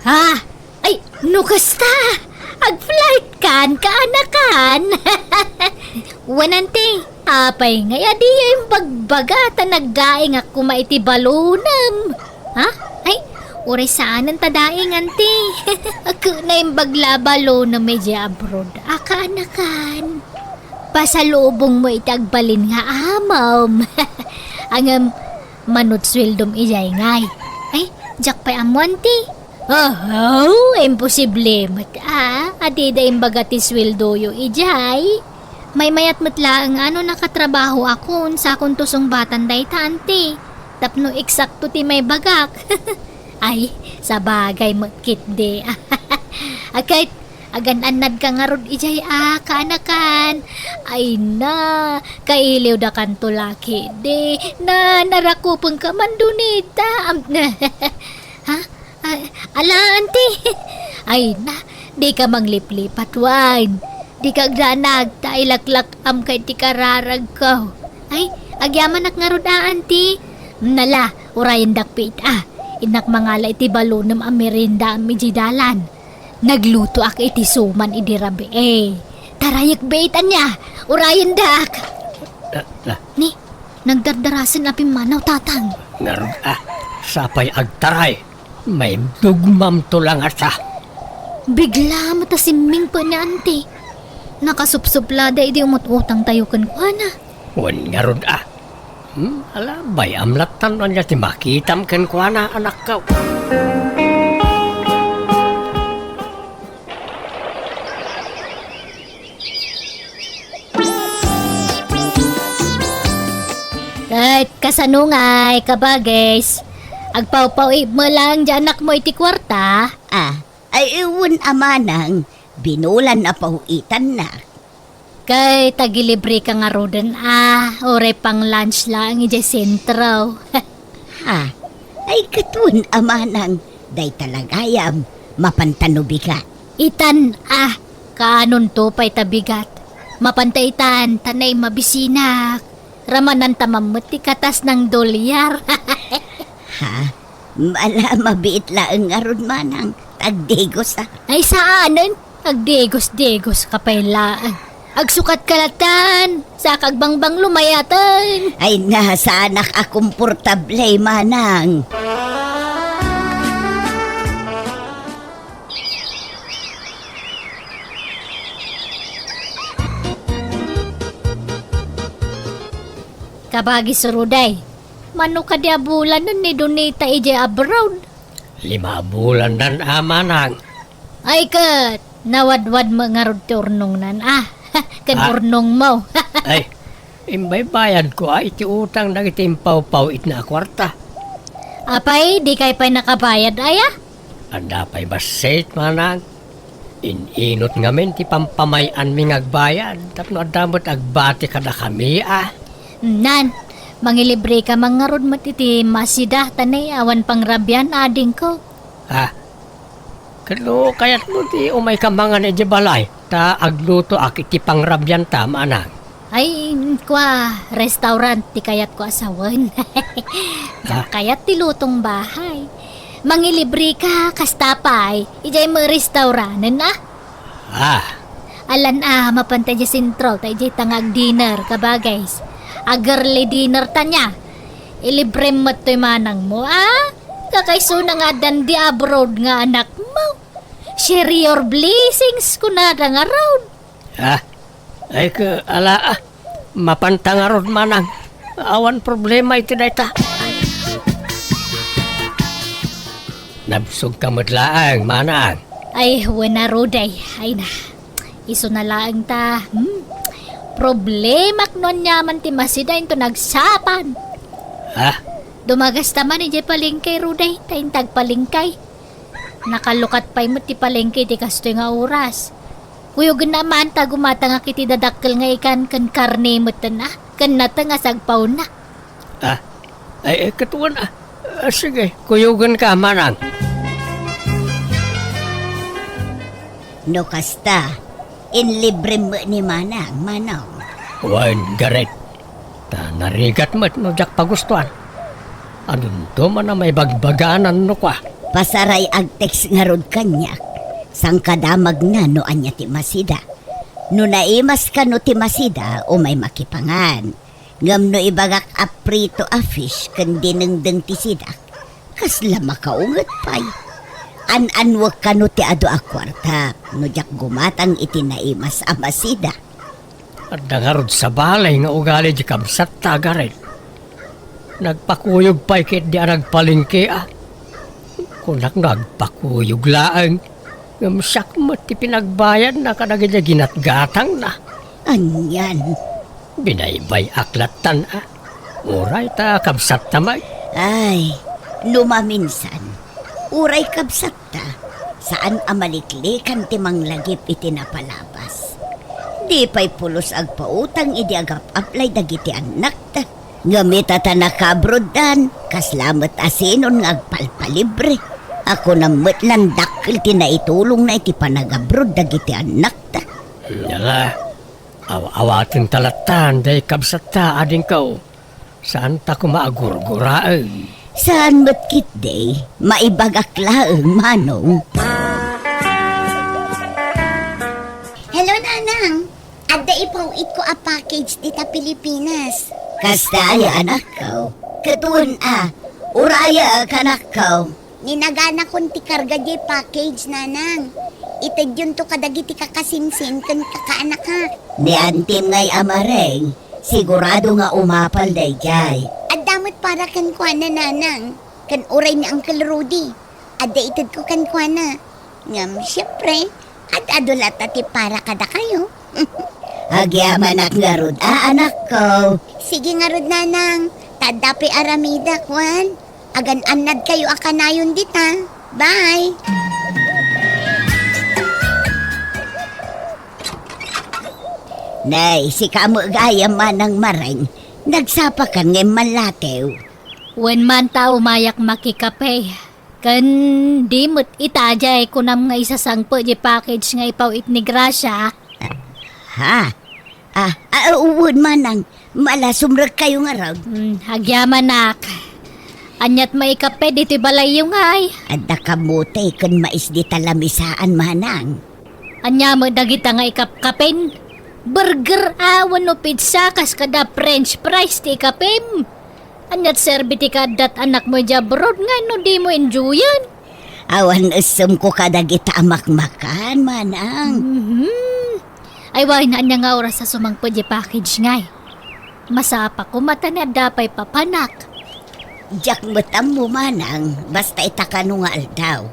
Ha? Ay, no kasta, agflightkan, kaanakan. Wen, anti, apay ngay a diyo imbagbaga ta nagdaingak koma iti balonem? Ha? Ay, uray saanen ta daing, anti. Ket naimbag la a balonem idiay abroad a kaanakan. Pasalubongmo iti agbalin nga amom. Ngem, mano ti sueldom idiay ngay? Ay, diak pay ammo, anti. Ahaw, imposible met a, a dida imbaga ti sueldoyo idiay. Maymayat met laeng a no nakatrabahoakon, sakon to sungbatan dayta, anti. Tapno eksakto ti maibagak. Ay, sabagay met ketdi. A ket, agan-annadka ngarud idiay a kaanakan. Ay na, kailiwdakanto la ketdi. Na, narakupenka man, Donita. Am-, ha? Ay, ala, anti. Ay na, dika mangliplipat wen. Dika agdanag ta ilaklak-amka iti kararagko. Ay, agyamanak ngarud a, anti. Nala, urayendak pay ita. Innak mangala iti balonem a meriendaam idiay dalan. Naglutoak iti suman idi rabii. Tarayek bit ania, urayendak. Ah, ah. Ni, nagdardarasen a pimmanaw, tatang. Ngarud a, sapay agtaray. Maidugmamto la ngata. Bigla met a simmingpet ni anti. Nakasupsuplada idi umut-utangtayo kenkuana. Wen ngarud a. Hmm, ala, bay-am lattan no ania ti makitam kenkuana, anakko. Ket kasano ngay, kabagis? Agpawpaw-it met laeng ti anakmo iti kuarta? Ah, ay, wen a manang, binulan a paw-itannak. Ket agilibreka ngaruden a, uray pang-lunch laeng idiay sentro. Ha? Ay, ket wen a manang, dayta la gayam, mapanta no bigat. Itan a, kaanonto pay ta bigat. Mapanta itan, ta naimabisinak. Ramananta man met ti katas nang dolyar. Ha? Ala, mabiit laeng ngarud manang, agdigos a. Ay, saanen, agdigos-digoska pay laeng. Agsukatka lattan, saka agbangbanglo mayaten. Ay na, saanak a komportable, manang. Kabagis Ruday, mano kadi a bulanen ni Donita idiay abroad? Lima a bulandan a manang. Ay ket, nawadwad met ngarud ti urnongnan a. Ken Ah. urnongmo. Ay, imbaybayadko a iti utang dagiti impawpaw-itna a kuarta. Apay, dikay pay nakabayad aya? Adda pay bassit, manang. In-inut ngamin ti pampamay-anmi nga agbayad tapno adda met agbati kadakami a. Nan, mangilibreka man ngarud met iti Masida, ta nay awan pangrabian, adingko. Ha? Ket no kayatmo ti umayka mangan idiay balay, ta aglutoak iti pangrabianta, manang. Ay, kua, restaurant ti kayatko a sawen. Diak kayat ti lutong bahay. Mangilibreka, kasta pay, idiay met restauranen, a? Ah. Alan a, mapanta idiay sentro, ta idiay ta nga agdinner, kabagay. Ag-early dinner ta nia. Ilibrem met toy manangmo, a? Kakaisuna nga addan di abroad nga anakmo. Share your blessings, kunada ngarud. Ah, ay, ka, ala, ah. Mapanta ngarud, manang. Awan problema iti dayta. Nabsogka met laeng, manang. Ay, wen a, Rudy. Ay na. Isuna laeng ta. Hmm? Problemak no aniaman ti Masida inton agsapan. Ha? Dumagasta man idiay palengke, Rudy, ta inton agpalengke. Nakalukat pay met ti palengke iti kastoy nga oras. Kuyogenna man ta gumatangak iti dadakkel nga ikan ken karne metten a, ken nateng a sagpaonna. Ah, ay, ay, ket wen a. Ah, sige, kuyogenka, manang. No kasta, inlibrem met ni manang, manong. Wen, Gareth. Ta narigat met no diak pagustuan. Adunto man a maibagbaganan no kua. Pasaray agtext ngarud kaniak. Sangkadamagna no ania ti Masida. No naimas kano ti Masida, umay makipangan. Ngem no ibagak a prito a fish ken dinengdeng ti sidak, kasla makaunget pay. An-annuek kano ti adu a kuarta no diak gumatang iti naimas a Masida. Adda ngarud sabali nga ugali di kabsatta, Gareth. Nagpakuyog pay ket di a nagpalengke a. Kunak no agpakuyog laeng, ngem siak met ti pinagbayadna kadagiti ginatgatangna. Anian? Binaybay-ak lattan a. Uray ta kabsatta met. Ay, no maminsan, uray kabsat ta, saan a maliklikan ti manglagip iti napalabas. Di pay pulos agpautang idi agap-aplay dagiti annakta. Ngem ita ta nakaabroddan, kasla met a sinon nga agpalpalibre. Kunam met lan dakkel ti naitulongna iti panagabroad dagiti annakta. Ala, aw-awaten ta lattan, day kabsatta, adingko. Saan ta koma a gurguraen? Saan met ketdi, maibagak laeng, manong. Hello, Nanang. Adda ipaw-itko a package dita Pilipinas. Kasta aya, anakko? Ket wen a, urayek, anakko. Ninaganakon ti karga diay package, Nanang. Itedyonto kadagiti kakasinsin ken kakaanakak. Ni antim ngay a mareng, sigurado nga umapal daydiay. Adda met para kenkuana, Nanang, ken uray ni Uncle Rudy. Adda itedko kenkuana. Ngem, siempre, ad-adu latta ti para kadakayo. Agyamanak ngarud a, anakko. Sige ngarud, Nanang. Ta adda pay aramidak, wen. Agan-annadkayo a kanayon dita. Bye! Nay, sika met gayam, manang mareng. Nagsapakan ngem manlatew. Wen man ta umayak makikape. Ken di met ita diay kunam nga isasangpet diay package nga ipaw-it ni Gracia. Ha? Ah, ah, wen manang, mala sumrekkayo ngarud. Hmm, agyamanak. Aniat maikape ditoy balayyo ngay? Adda kamote ken mais dita lamisaan, manang. Ania met dagita nga ikapkapen? Burger a wenno pizza kas kada French fries ti ikapem? Aniat serbi ti kaaddat anakmo idiay abroad nga no dimo enjoyen? Awan essem ko kadagita a makmakan, manang. Mhm. Ay, wen, ania nga oras a sumangpet diay package ngay? Masapa koma ta ni adda pay papanak. Diak met ammo, manang, basta ita kano nga aldaw.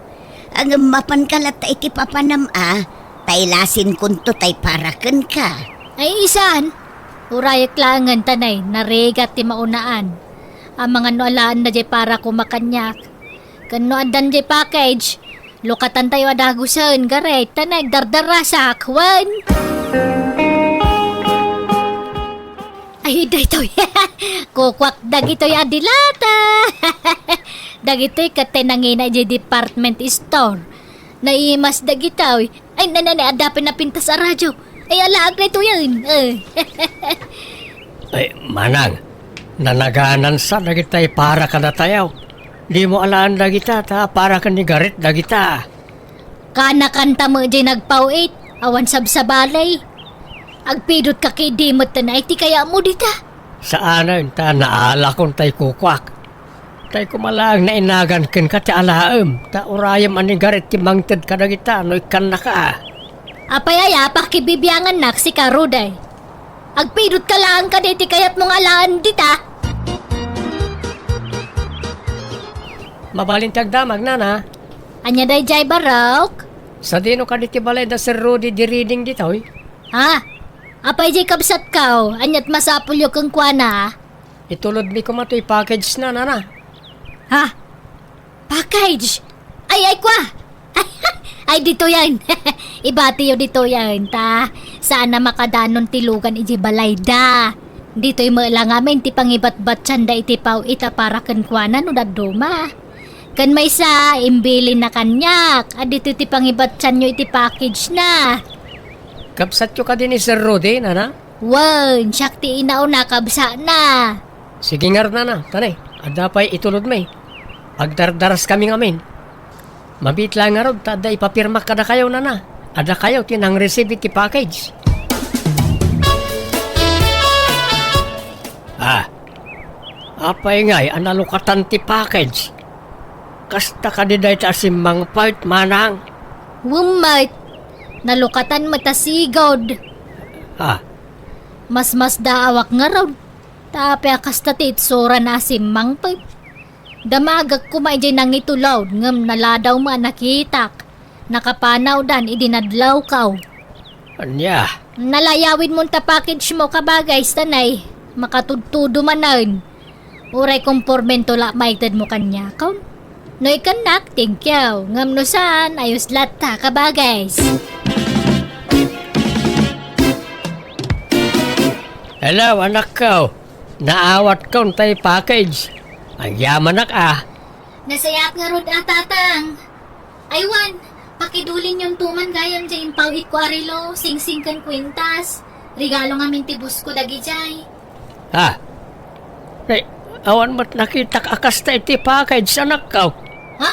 Ngem mapanka latta iti papanam a, ta ilasinkonto tay para kenka. Ay, saan? Urayek laengen ta nay, narigat ti maunaan. Amangan no alaenna diay para koma kaniak. Ken no addan diay package, lukatantayo a dagusen, Gareth, ta nagdardarasak, wen. Ay, daytoy. Kukuak dagitoy a dilata. Dagitoy ket tay nangina idiay department store. Naimas dagitoy. Ay, na, na, na, adda pay napintas a radio. Ay, alaag daytoyen. Eh. Ay, manang, nanaganan sa dagitay para kadatayo. Dimo alaen dagita, ta para ken ni Garet dagita. Kanakanta met diay nagpaw-it, awan sabsabali. Agpidot ka ket di met ta naay ti kayatmo dita. Saanen ta naalakon tay kukuak. Tay kumalaeng nainagan kenka ti alaem, ta urayem a ni Garet ti mangted kadagita no ikkannaka. Apay aya, pakibibiangannak sika, Ruday. Agpidot ka laeng kadi ti kayatmo nga alaen dita. Mabalin ti agdamag, nana. Ania daydiay, barok? Sadino kadi ti balay da Sir Rudy di Reading ditoy? Ha? Apay diay kabsatko? Aniat masapulyo kenkuana? Itulodmi koma toy package na, nana. Ha? Package? Ay, ay, kwa! Ay, ditoyen. Ibatiyo ditoyen, ta saan a makadanon ti lugan iti balayda. Ditoy met la ngamin ti pangibatbatianda iti paw-it a para kenkuana no dadduma. Ken maysa, imbilinna kaniak. Adda ditoy ti pangibatianyo iti package na. Kabsatyo kadi ni Sir Rudy, nana? Wen, siak ti inauna, kabsatna. Sige ngarud, nana, ta ne, adda pay itulodmi. Agdardaraskami ngamin. Mabiit laeng ngarud ta adda ipapirmak kadakayo, nana. Adakayo ti nang-receive iti package. Ah, apay ngay a nalukatan ti package? Kasta kadi dayta a simmangpet, manang? Wen met, nalukatan met a sigud. Ah, masmasdaawak ngarud. Ta apay a kasta ti itsurana a simmangpet? Damagek koma idiay nangitulod ngem naladaw met a nakitak. Nakapanawdan idi nadlawko. Ania? Nalayawidmon ta package mo, kabagay, sanay makatudtudo manen. Uray kompormento la maitedmo kaniakon. No ikannak, thank you. Ngem no saan, ayos latta, kabagay. Hello, anakko. Naawatkon tay package. Agyamanak a. Nasayaat ngarud a, Tatang. Ay wen, pakidulinyonto man gayam diay impaw-itko a relo, singsing ken kuintas. Regalo ngamin ti boss ko dagidiay. Ha? Ay, awan met nakitak a kasta iti package, anakko. Ha?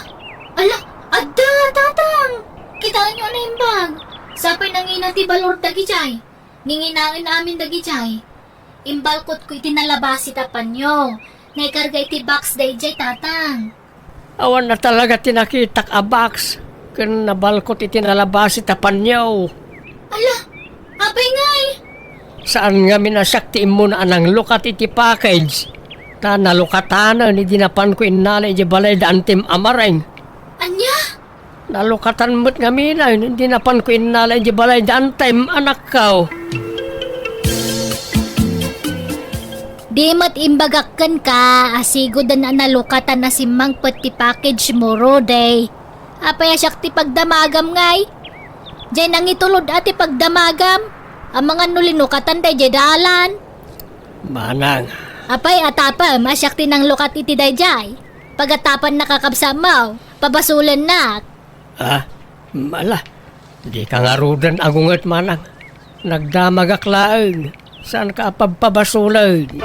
Ala, adda, Tatang! Kitaenyo a naimbag. Sapay nangina ti balor dagidiay. Ninginaen amin dagidiay. Imbalkotko iti nalabasi ta panyo. Naikarga iti box daydiay, Tatang. Awan na talaga ti nakitak a box ken nabalkot iti nalabasi ta panyo. Ala, apay ngay? Saan ngamin a siak ti immuna a nanglukat iti package. Ta nalukatanen idi napanko innala idiay balay da Antim a Mareng. Ania? Nalukatan met ngamin idi napanko innala idiay balay da Antim, anakko. Di met imbagak kenka a siguden a nalukatan a simmangpet ti package mo, Rudy. Apay a siak ti pagdamagam ngay? Diay nangitulod a ti pagdamagam. Amangan no linukatan daydiay dalan. Manang. Apay a tapem a siak ti nanglukat iti daydiay? Pagatapan nakakabsat mo, pabasolennak. Ah, ala, dika ngaruden agunget, manang. Nagdamagak laeng, saanka a pabpabasolen.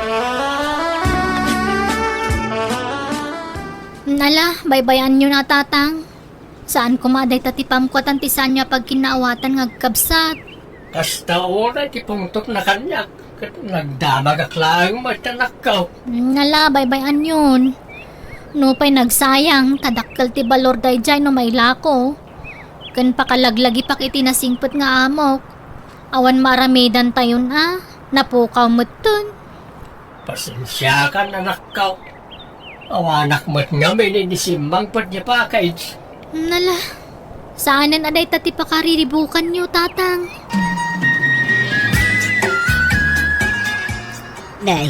Ala, baybay-anyo na, Tatang. Saan koma a dayta ti pamkuatan ti saanyo a pagkinnaawatan nga agkabsat. Kasta unay ti pungtotna kaniak, ket nagdamagak laeng met, anakko. Ala, baybay-anyon. Nupay nagsayang, ta dakkel ti balor daydiay no mailako. Ken pakalaglagipak iti nasingpet nga amok. Awan maaramidantayon a, napukaw metten. Pasensiakan, anakko. Awanak met ngamin idi simmangpet ti package. Nala, saanen a dayta ti pakariribukanyo, Tatang. Nay,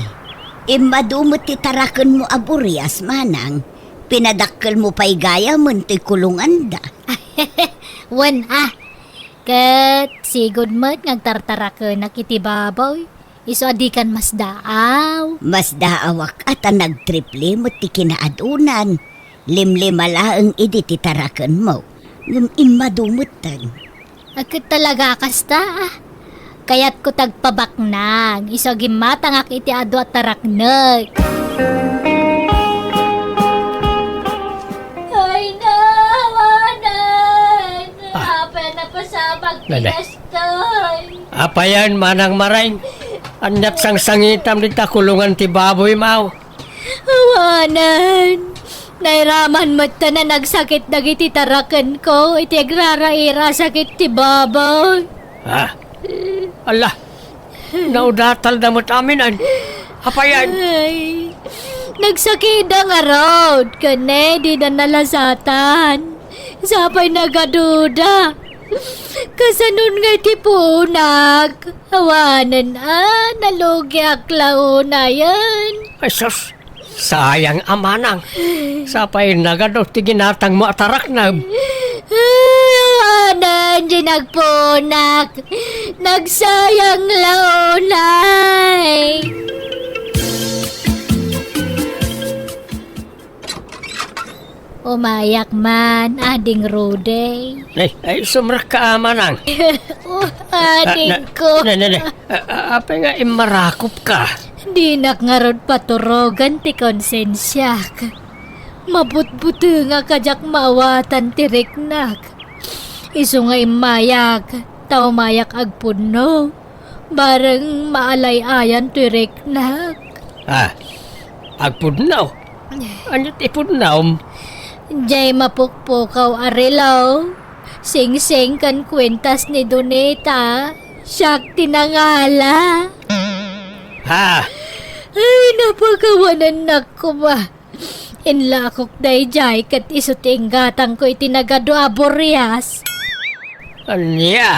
immadu met ti tarakenmo a burias, manang. Pinadakkelmo pay gayamen toy kulonganda. Wen, a. Ket sigud met nga agtartarakenak iti babaw. Isu a dikan masdaaw. Masdaawak a ta nagtriple met ti kinaadunan. Limlima laeng idi ti tarakenmo. Ngem immadu metten. Agket talaga kasta, ah. Kayatko ti agpabaknang, isu a gimmatangak iti adu a taraknek. Ay, nawanan! Ah. Apay a napasabag ti Nene. Kastoy? Apayan, Manang Maray. Ania't sangsangitam dita kulongan ti baboymo? Awanen. Nairaman metten a nagsakit dagiti tarakenko iti agraraira a sakit ti baboy. Ah. Ala. Naudatalda met amin, an. Apayan. Ay. Nagsakitda ngarud. Ken ne, dida nalasatan. Sapay nagaduda. Kasanon nga iti puonak? Awanen a, nalugiak la unayen. Ay, sus! Sayang a manang. Sapay nagadu ti ginatangmo a taraknem. Ay, awanen, di nagpuonak. Nagsayang la unay. Umayak man, Ading Rudy. Ay, ay, sumrekka a manang. Oh, adingko. Ah, na, na, na, na. Ah, ah, apay nga immarakopka? Dinak ngarud paturogen ti konsensiak. Mabutbutengak a diak maawatan ti riknak. Isu nga immayak, ta umayak agpudno. Bareng maalay-ayan toy riknak. Ah, agpudno? Ania ti ipudnom? Jay mapukpukaw a relo, singsing ken kuentas ni Donita, siak ti nangala. Ha? Ay, napakawanennak koma. Inlakok daydiay ket isu ti inggatangko iti nagadu a burias. Ania?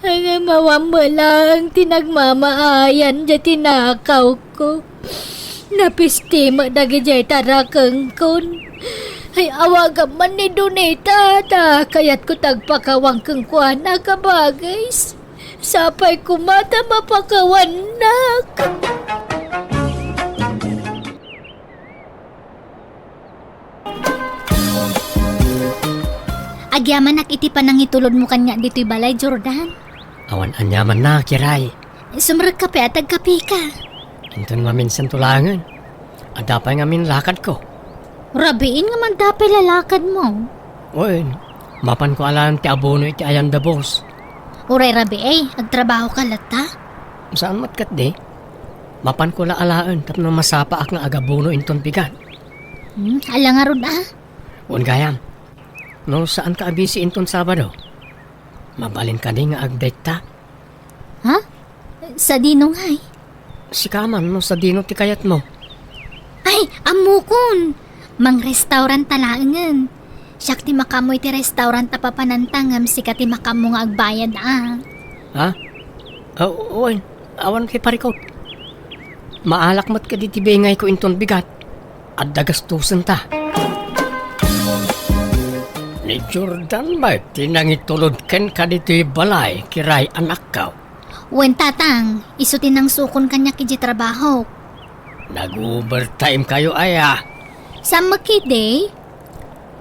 Ngem awan met laeng ti nagmamaayan diay tinakawko. Napisti met dagidiay tarakengkon. Ay, awagam man ni Donita, ta kayatko ti agpakawan kenkuana, kabagis. Sapay koma ta mapakawannak. Agyamanak iti panangitulodmo kaniak ditoy balay, Jordan. Awan aniamanna, Kiray. Sumrekka pay a tagkapika. Inton maminsanto laengen. Adda pay ngamin lakadko. Rabiin nga adda pay lakadmo. Wen, mapanko alaen ti abono iti ayan da boss. Uray rabii, agtrabahoka latta? Saan met ketdi. Mapanko la alaen tapno masapaak nga agabono inton bigat. Hmm, ala ngarud a. Wen gayam, no saanka a busy inton Sabado, mabalin kadi nga agdate ta? Ha? Sadino ngay? Sika man no sadino ti kayatmo. Ay, ammokon! Mangrestaurant ta laengen. Siak ti makaammo iti restaurant a papananta ngem sika ti makaammo nga agbayad a. Ha? Ah, wen, awan kay parikot. Maalak met kadi ti bengayko inton bigat. Adda gastosenta. Ni Jordan met ti nangitulod kenka ditoy balay, Kiray, anakko. Wen, Tatang, isu ti nangsukon kaniak idiay trabahok. Nag-overtime kayo aya? Saan met ketdi?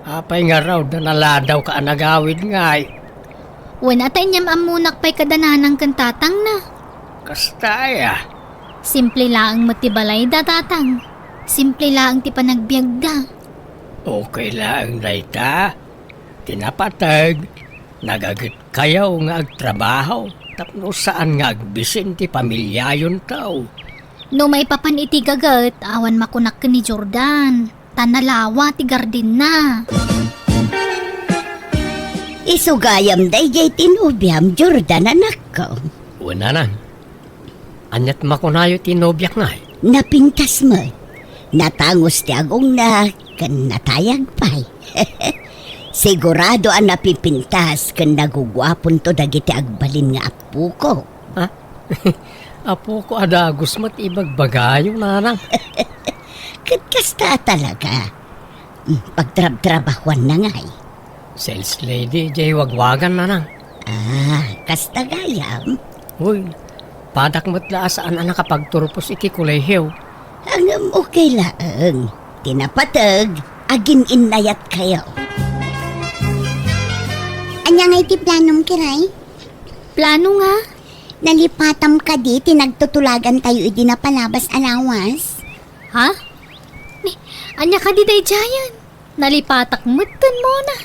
Apay ngarud a naladawka a nagawid ngay? Wen, ata inyam ammonak pay kada nanang ken tatangna. Kasta aya? Simple laeng met ti balayda, Tatang. Simple laeng ti panagbiagda. Okay laeng dayta. Ti napateg, nagaget kayo nga agtrabaho tapno saan nga agbisin ti pamiliayonto. No maipapan iti gaget, awan makunak ken ni Jordan, ta nalawa ti gardenna. Isu gayam daydiay ti nobiam, Jordan, anakko. Wen, nanang. Ania't makunayo ti nobiak ngay? Napintas met. Natangos ti agongna ken natayag pay. Sigurado a napipintas ken naguguaponto dagiti agbalin nga appoko. Ha? Appoko a dagus met ibagbagayo, nanang. Ket kasta a talaga. Mm, pagtrabtrabahuanna ngay? Sales lady, jay wagwagan, nanang. Ah, kasta gayam? Uy, Padak met la a saan a nakapagturpos iti kolehiyo. Ngem okay laeng. Ti napateg, agin-innayatkayo. Ania ngay ti planom, Kiray? Plano nga? Nalipatam kadi ti nagtutulagantayo idi napalabas a lawas? Ha? Ni, ania kadi daydiayen? Nalipatak metten, Mona.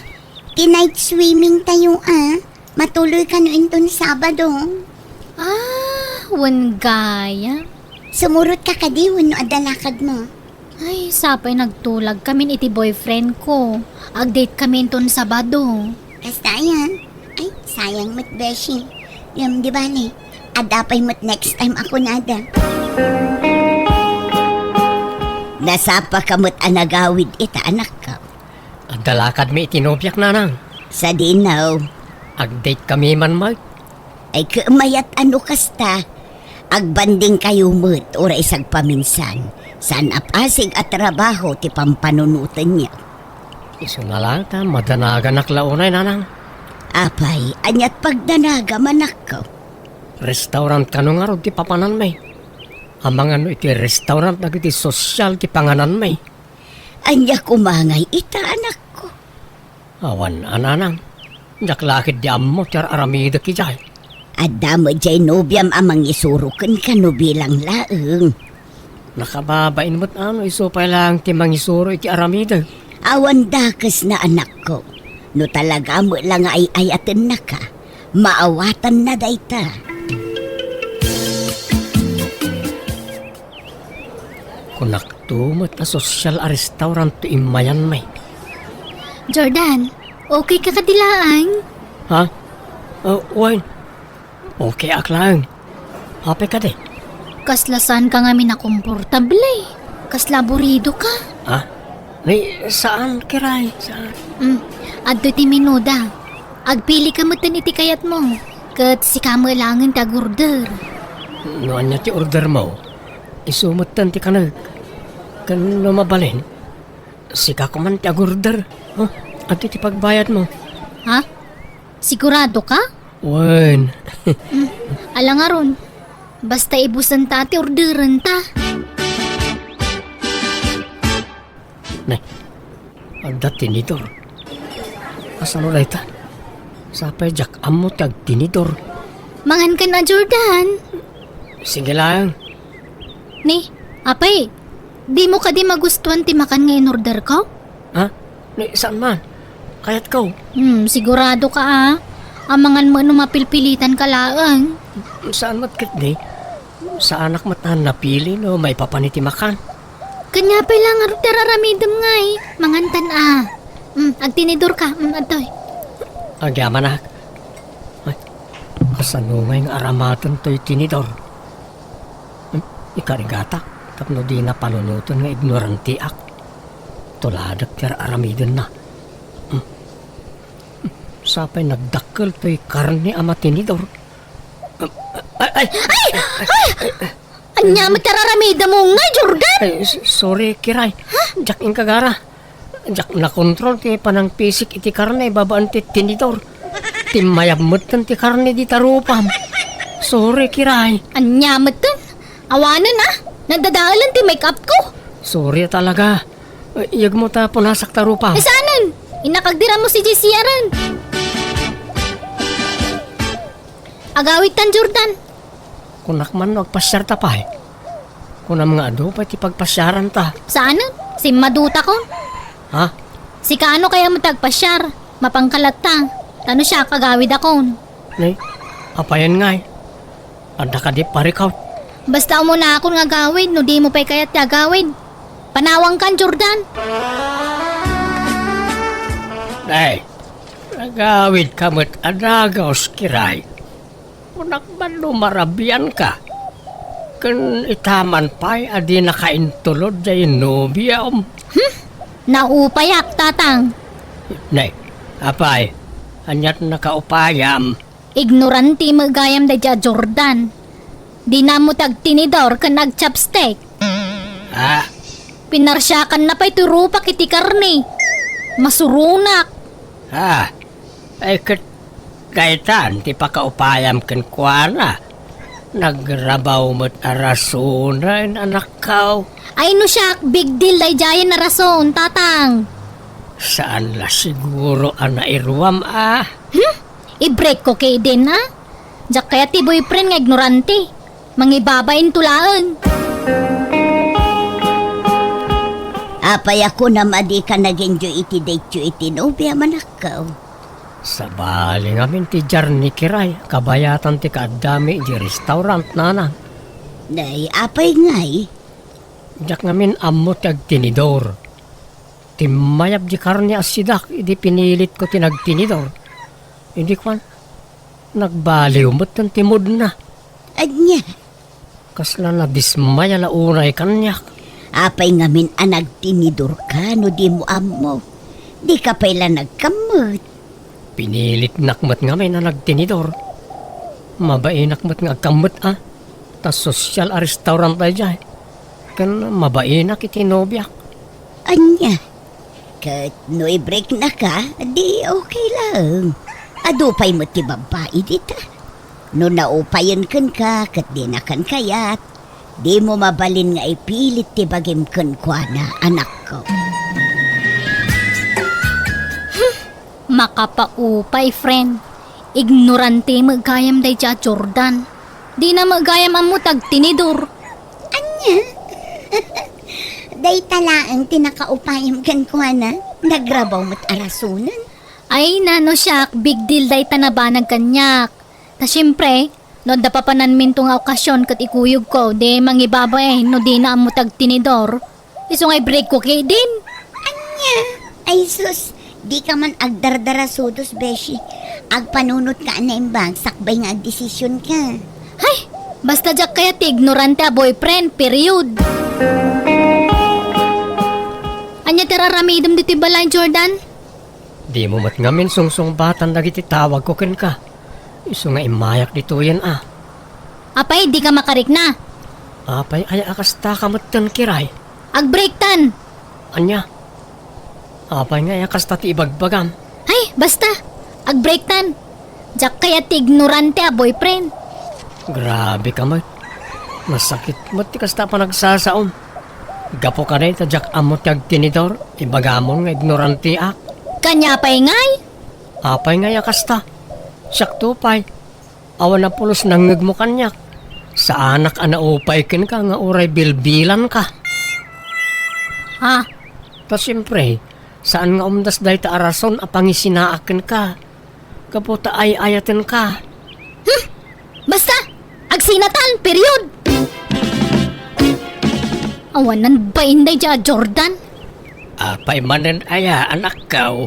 Ti night swimming tayo, a. Matuloy kano inton Sabado. Ah, wen gayam. Sumurot ka kadi wenno adda lakad mo? Ay, sapay nagtulag kamin iti boyfriend ko. Ag-date kami inton Sabado. Kasta ayan. Ay, sayang met, beshi. Ngem, di bale. Adda pay met next time a kunada. Nasapa ka met a nagawid ita, anakko. Adda lakadmi iti nobiak, nanang. Sadino? Ag-date kami man, Mark. Ay, ket mayat a no kasta. Agbandingkayo met, uray sagpaminsan. Saan a pasig a trabaho ti pampanunotenyo. Isuna laeng ta madanaganak la unay, nanang. Apay, aniat pagdanagam, anakko? Restaurant kano ngarud ti papananmi? Amangan no iti restaurant dagiti sosyal ti pangananmi. Ania koma ngay ita, anakko? Awan a, nanang. Diak la ketdi ammo ti ar-aramidek idiay. Adda met diay nobiam a mangisuro kenka no bilang laeng. Nakababain met a no isu pay laeng ti mangisuro iti aramidek. Awan dakesna, anakko. No talaga met la nga ay-ayatennaka, maawatanna dayta. Kunakto met a sosyal a restaurant ti immayanmi. Jordan, okay ka kadi laeng? Ha? Uh, wen, okay ak laeng. Apay kadi? Kasla saan ka ngamin a komportable. Kasla aburido ka. Ha? Ni, saan, Kiray? Saan? Mm, adtoy ti menuda. Agpili ka metten iti kayatmo. Ket sika met laengen ti agorder. No ania ti order mo? Isu metten ti kanek. Ken no mabalin, sika koman ti agorder. Oh, adtoy ti pagbayadmo. Ha? Sigurado ka? Wen. Mm, ala ngarud. Basta ibusanta ti orderenta. Nay, adda tinidor. Kasano dayta? Sapay diak ammo ti agtinidor. Mangan ka na, Jordan. Sige laeng. Ni, apay, dimo kadi magustuhan ti makan nga in-order ko? Ha? Ni, saan man? Kayat ko. Hmm, sigurado ka, a. Amangan mo no mapilpilitan ka laeng. Saan met ketdi? Saanak met a napili no maipapan iti makan. Kanya pay la ngarud ti ar-aramidem ngay. Mangantan a. Mm, agtinidor ka. Mm, adtoy. Agyamanak. Ay, kasano ngay nga aramaten toy tinidor? Mm, ikarigatak tapno dina panunoten nga ignorantiak. Tuladek ti ar-aramidenna. Mm. Sapay nagdakkel toy karne a matinidor. Ay, ay, ay! Ania met ti ar-aramidem ngay, Jordan? Ay, s-, sorry, Kiray. Ha? Diak inkagara. Diak nakontrol ti panangpisik iti karne babaen ti tinidor. Timmayab metten ti karne dita rupam. Sorry, Kiray. Ania metten? Awanen, a. Nadadaelen ti make-up ko. Sorry talaga. Iyegmo ta punasak ta rupam. Eh, saanen? Innak agdiram mo si J C R-en. Agawidtan, Jordan. Kunak man no agpasiarta pay. Kunam nga adu pay ti pagpasiaranta. Saanen? Simmadutakon. Ha? Sika ano kayat met ti agpasiar? Mapanka latta. Ta no siak, agawidakon. Nay, apayen ngay? Adda kadi parikut? Basta umunakon nga agawid no dimo pay kayat ti agawid. Panawangkan, Jordan. Nay, agawidka met a dagus, Kiray. Kunak man no marabianka. Ken ita man pay a dinaka intulod diay nobiam. Hmm? Naupayak, Tatang. Nay, apay, aniat nakaupayam? Ignorante met gayam daydiay a Jordan. Dina ammo ti agtinidor ken agchopstick. Ah? Pinarsiakanna pay ti rupak iti karne. Masuronak. Ah, ay ket daytan ti pakaupayam kenkuana. Nagrabaw met a rasonen, anakko. Ay no siak, big deal daydiayen a rason, tatang. Saan la siguro a nairuam a? Hmm? I-break ko ketdin a? Diak kayat ti boyfriend nga ignorante. Mangibabain to laeng. Apay a kunam a dika nag-enjoy iti date-yo iti nobiam, anakko? Sabali ngamin ti journey, Kiray, kabayatan ti kaaddami idiay restaurant, nanang. Nay, apay ngay? Diak ngamin ammo ti agtinidor. Timmayab di karne a sidak idi pinilitko ti nagtinidor. Idi kuan, nagbaliw metten ti moodna. Ania? Kasla nadismaya la unay kaniak. Apay ngamin a nagtinidorka no dimo ammo? Dika pay la nagkammet. Pinilitnak met ngamin a nagtinidor. Mabainak met nga agkammet a. Ta sosyal a restaurant daydiay. Ken mabainak iti nobiak. Ania? Ket no i-breaknaka, di okay laeng. Adu pay met ti babbai dita. No naupayen kenka ket dinakan kayat, dimo mabalin nga ipilit ti bagim kenkuana, anakko. Makapaupay, friend. Ignorante met gayam daydiay a Jordan. Dina met gayam ammo ti agtinidor. Ania? Dayta laeng ti nakaupayam kenkuana. Nagrabaw met a rasonen. Ay, nano siak, big deal dayta nabanag kaniak. Ta siempre, no adda papananminto nga okasion ket ikuyogko, di mangibabain no dina ammo ti agtinidor. Isu nga i-break ko ketdin. Ania? Ay sus, dika man agdardarasudos, beshi. Agpanunotka a naimbag sakbay nga agdesisionka. Hay, basta diak kayat ti ignorante a boyfriend, period. Ania ti ar-aramidem ditoy balay, Jordan? Dimo met ngamin sungsungbatan dagiti tawagko kenka. Isu nga immayak ditoyen a. Apay, dika makarikna? Apay aya a kastaka metten, Kiray? Ag-breaktan! Ania? Apay nga aya kasta ti ibagbagam? Hay, basta! Ag-breaktan! Diak kayat ti ignorante a boyfriend. Grabe ka met. Masakit met ti kasta a panagsasaom. Gapu kadi ta diak ammo ti agtinidor, ibagamon nga ignoranteak. Kaniak pay ngay? Apay ngay a kasta? Siakto pay. Awan a pulos nangngegmo kaniak. Saanak a naupay kenka nga uray bilbilanka. Ha? Ta siempre, saan nga umdas dayta a rason a pangisinaak kenka. Gapu ta ay-ayatenka. Hmm? Basta, agsinatan, period! Awanan bain daydiay a Jordan. Apay manen aya, anakko?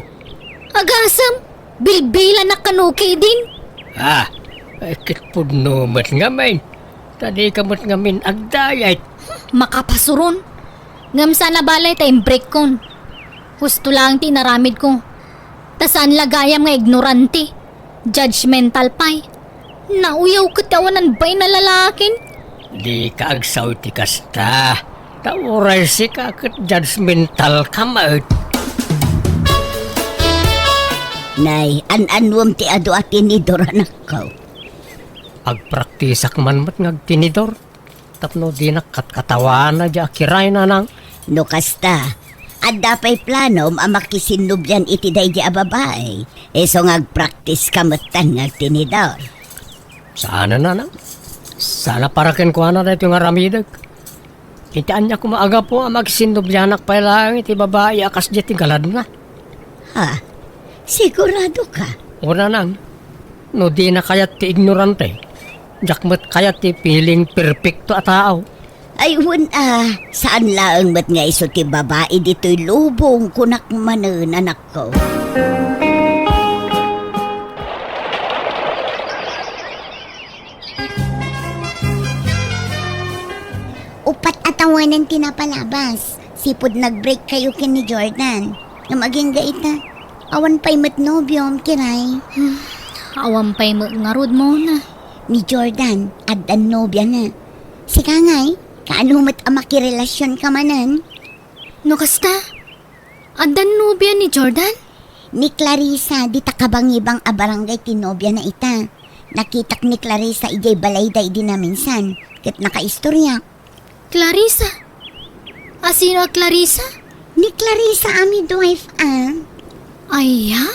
Agasem, bilbilanak kano ketdin. Ah, ay, ket pudno met ngamin. Ta dika met ngamin agdayet. Makapasuron. Ngem saan a bale ta imbreakkon. Husto laeng ti inaramidko. Ta saan la gayam nga ignorante. Judgmental pay. Nauyaw ket ti awanan bain a lalakin. Dika agsao iti kasta. Ta uray sika ket judgmental ka met. Nay, an-annuem ti adu a tinidor, anakko. Agpraktisak man met nga agtinidor. Tapno dinak katkatawana diay a Kiray, nanang. No kasta, adda pay planom a makisinnobian iti daydiay a babai, isu nga agpraktiska metten nga agtinidor? Saanen, nanang. Saan a para kenkuana daytoy nga aramidek. Iti ania koma a gapu a makisinnobianak pay laeng iti babai a kasdiay ti galadna? Ha? Sigurado ka? O, nanang, no dina kayat ti ignorante, diak met kayat ti feeling perfecto a tao. Ay, wen a, saan laeng met nga isu ti babai ditoy lubong, kunak manen, anakko. Uppat a tawenan ti napalabas. Sipud nag-break kayo ken ni Jordan. Ngem agingga ita, awan pay met nobiom, Kiray. Hmm, awan pay met ngarud, Mona. Ni Jordan, addan nobiana. Sika ngay, kaano met a makirelasionka manen? No kasta, addan nobia ni Jordan? Ni Clarissa, dita kabangibang a barangay ti nobiana ita. Nakitak ni Clarissa idiay balayda idi naminsan, ket nakaistoryak. Clarissa? Asino a Clarissa? Ni Clarissa a midwife, a. Aya?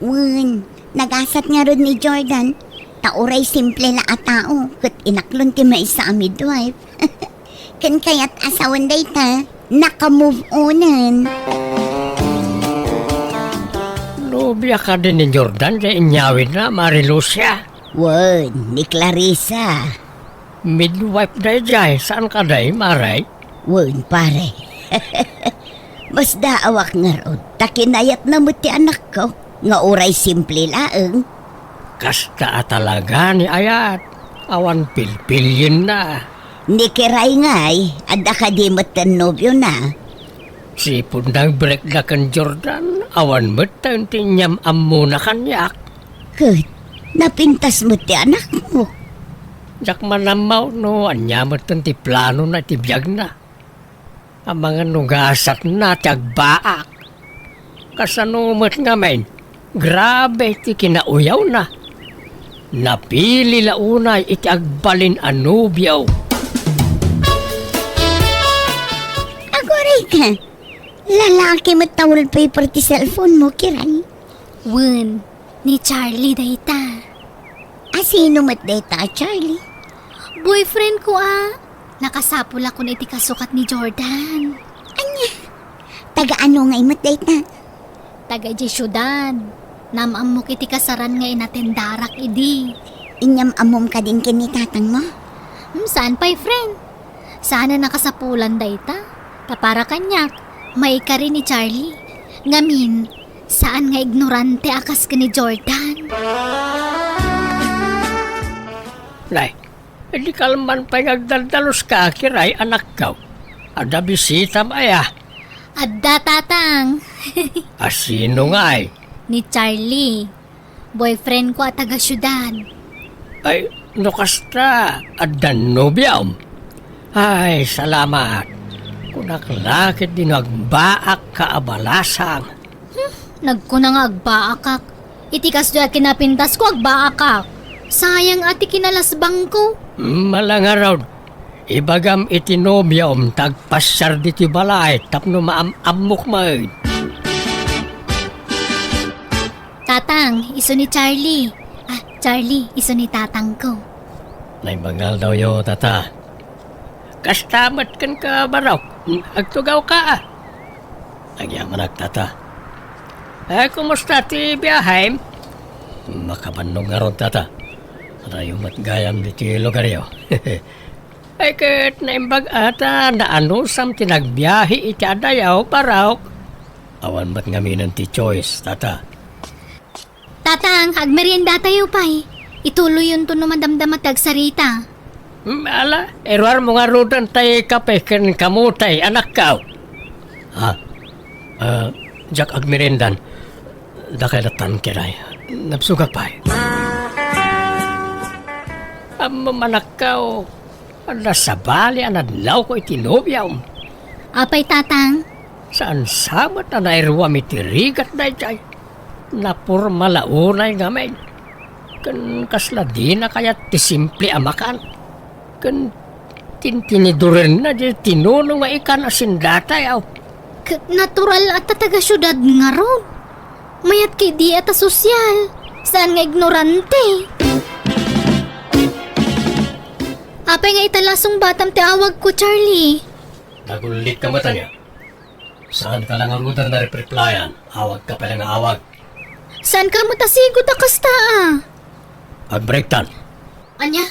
Wen, nagasat ngarud ni Jordan, ta uray simple la a tao, ket inaklon ti maysa a midwife. Ken kayat a sawen dayta, naka-move onen. Nobia kadi ni Jordan diay inyawidna, Mari Lucia? Wen, ni Clarissa. Midwife daydiay, saan kadi, Mari? Wen, pare. Masdaawak ngarud, ta kinayatna met ti anakko, nga uray simple laeng. Kasta a talaga ni ayat, awan pilpilienna. Ni Kiray ngay, adda kadi metten nobiona? Sipud nag-breakda ken Jordan, awan metten ti inyam-ammona kaniak. Ket, napintas met ti anakmo. Diak man ammo no ania metten ti planona iti biagna. Amangan no gasatna ti agbaak. Kasano met ngamin, grabe ti kinauyawna. Napili la unay iti agbalin a nobio. Aguray ka, lalaki met ta wallpaper ti cellphone mo, Kiray. Wen, ni Charlie dayta. Asino met dayta a Charlie? Boyfriend ko a. Nakasapulakon iti kasukat ni Jordan. Ania? Taga ano ngay met dayta? Taga idiay siudad. Naam-ammok iti kasaran nga inatendarak idi. Inyam-ammom kadin ken ni tatangmo? Hmm, saan pay, friend. Saan a nakasapulan dayta. Ta para kaniak, maikari ni Charlie. Ngamin, saan nga ignorante a kas ken ni Jordan. Nay, idi kalman pay nga agdaldaluska, Kiray, anakko. Adda bisitam aya? Adda, Tatang. Asino ngay? Ni Charlie. Boyfriend ko a taga siudad. Ay, no kasta, adda nobiom? Ay, salamat. Kunak la ket di no agbaak ka a balasang. Hmm, nagkuna nga agbaakak. Iti kasdi a kinapintas ko, agbaakak. Sayang a ti kinalasbang ko. Malangarod. Ibagam iti nobiom ta agpasiar ditoy balay tapno maam-ammok met. Tatang, isu ni Charlie. Ah, Charlie, isu ni tatangko. Naimbag nga aldawyo, Tata. Kasta met kenka, Barok. Agtugawka, a. Agyamanak, Tata. Eh, kumusta ti biahem? Makabannog ngarud, Tata. Adayo met gayam ditoy lugaryo. Ay, ket naimbag a ta naanusam ti nagbiahe iti adayo, Barok. Awan met ngaminen ti choice, Tata. Tatang, agmeriendatayo pay. Ituloyonto no madamdama ti agsarita. Mm, ala, iruarmo ngaruden tay kape ken kamote, anakko. Ha? Ah, diak agmeriendan. Dakay latan, Kiray. Nabsogak pay. Ammom, anakko, adda sabali a nadlawko iti nobiom. Apay, Tatang? Saan sa met a nairuam iti rigat daydiay. Naporma la unay ngamin. Ken kasla dina kayat ti simple a makan. Ken tintinidurenna di tinuno nga ikan a sindatayo. Ket natural a ta taga siudad ngarud. Mayat ket di a ta sosyal. Saan nga ignorante. Apay nga ita la sungbatam ti awagko, Charlie? Nagullitka met ania? Saanka la ngaruden a repreplayan, awagka pay la nga awag. Saanka met a sigut a kasta, a? Agbreaktan. Ania?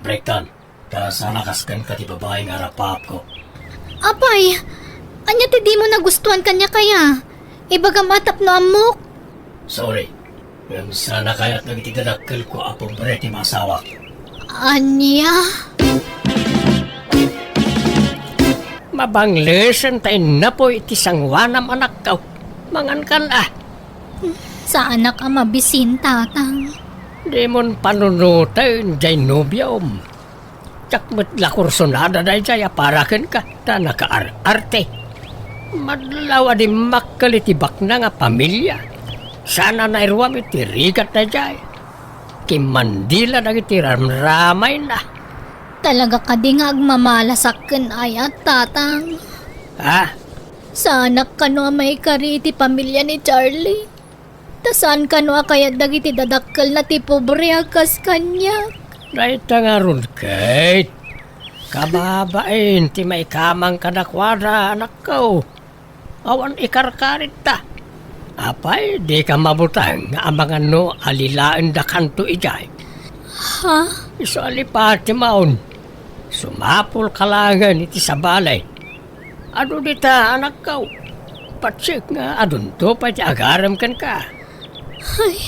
Breaktan, ta saan a kas kenka ti babai nga arapaapko. Apay, ania ti dimo nagustuan kaniak aya? Ibagam a tapno ammok. Sorry. Ngem saan a kayat dagiti dadakkelko a pobre ti maasawak. Ania? Mabanglesen ta innapoy iti sangoanam, anakko. Mangankan a. Saanak a mabisin, Tatang. Dimon panunoten jay nobiom. Diak met la kursunada dayjay a para kenka, ta nakaar-arte. Madlaw a dimmakkel iti baknang a pamilia. Saan a nairuam iti rigat dayjay. Kimmandila dagiti ramramayna. Talaga kadi nga agmamalasak ken ayat, Tatang? Ha? Saanak kano a maikari iti pamilya ni Charlie? Ta saan kano a kayat dagiti dadakkelna ti pobre a kas kaniak? Dayta ngarud, Kate. Kababain ti maikamang kadakuada, anakko. Awan ikarkarinta. Apay, dika mabuteng nga amangan no alilaendakanto idiay? Ha? Isu a lipatemaon. Sumapulka laengen iti sabali. Adu dita, anakko. Patsik nga adunto pay ti agarem kenka. Ay,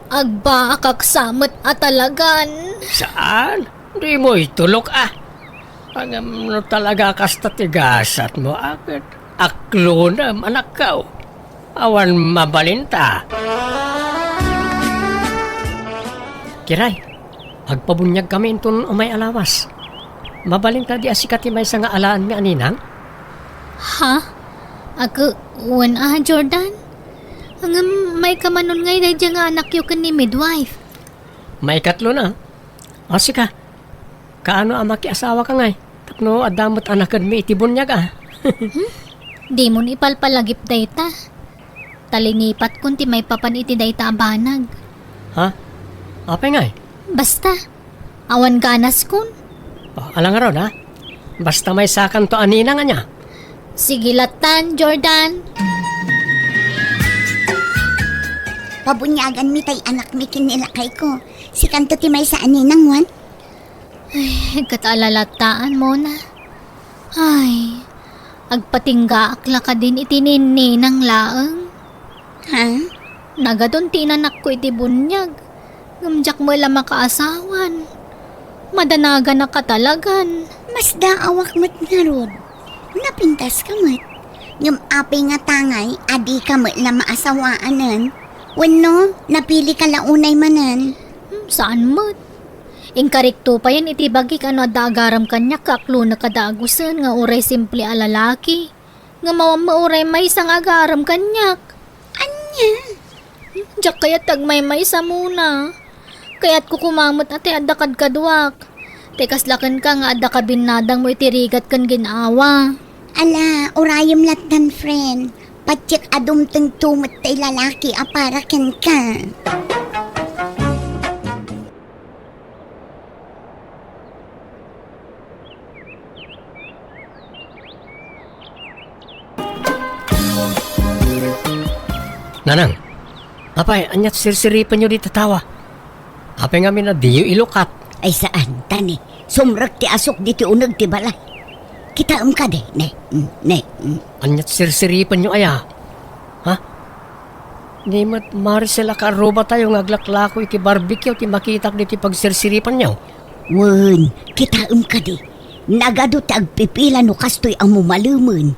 agbaakak sa met a talagan. Saan? Dimo itulok, a. Ngem no talaga kasta ti gasatmo, a, ket aklonem, anakko. Awan mabalinta. Kiray, agpabuniagkami inton umay a lawas. Mabalinta di a sika ti maysa nga alaenmi a ninang? Ha? Ag-, wen a, Jordan? Ngem maikamanon ngay daydiay nga anakyo ken ni midwife? Maikatlona. O sika, kaano a makiasawaka ngay? Tapno adda met a nakedmi iti buniag, a. Hmm? Dimon ipalpalagip dayta. Ta linipatkon ti maipapan iti dayta a banag. Ha? Apay ngay? Basta, awan ganaskon. O, ala ngarud, a. Basta maysakanto a ninang ania. Sige lattan, Jordan. Pabuniaganmi tay anakmi ken ni lakayko. Sikanto ti maysa a ninang, wen? Ay, ket ala lattan, Mona. Ay, agpatinggaak la kadin iti ninninang laeng. Ha? Nagadun ti inanakko iti buniag, ngem diak met la makaasawan. Madanaganak a talagan. Masdaawak met ngarud. Napintaska met. Ngem apay ngata ngay a dika met la maasawaanen? Wenno, napilika la unay manen? Hmm, saan met. Inkarikto payen iti bagik a no adda agarem kaniak ket aklonek a dagusen nga uray simple a lalaki. Ngem awan met uray maysa nga agarem kaniak. Ania? Diak kayat ti agmaymaysa, Mona. Kayatko koma met a ti adda kadkaduak. Ti kasla kenka nga adda kabinnadangmo iti rigat ken gin-awa. Ala, urayem lattan, friend. Patiek a dumtengto met tay lalaki a para kenka. Nanang, apay, aniat sirsiripenyo dita tawa? Apay ngamin a diyo ilukat? Ay, saan, ta ni, sumrek ti asuk diti uneg ti balay. Kitaem kadi, ne, mm, ne, mm. Aniat sirsiripenyo aya? Ha? Ni met Maricel a kaarrubatayo nga aglaklako iti barbecue ti makitak ditoy pagsirsiripanyo. Wen, kitaem kadi, nagadu ti agpipila no kastoy a mumalemen.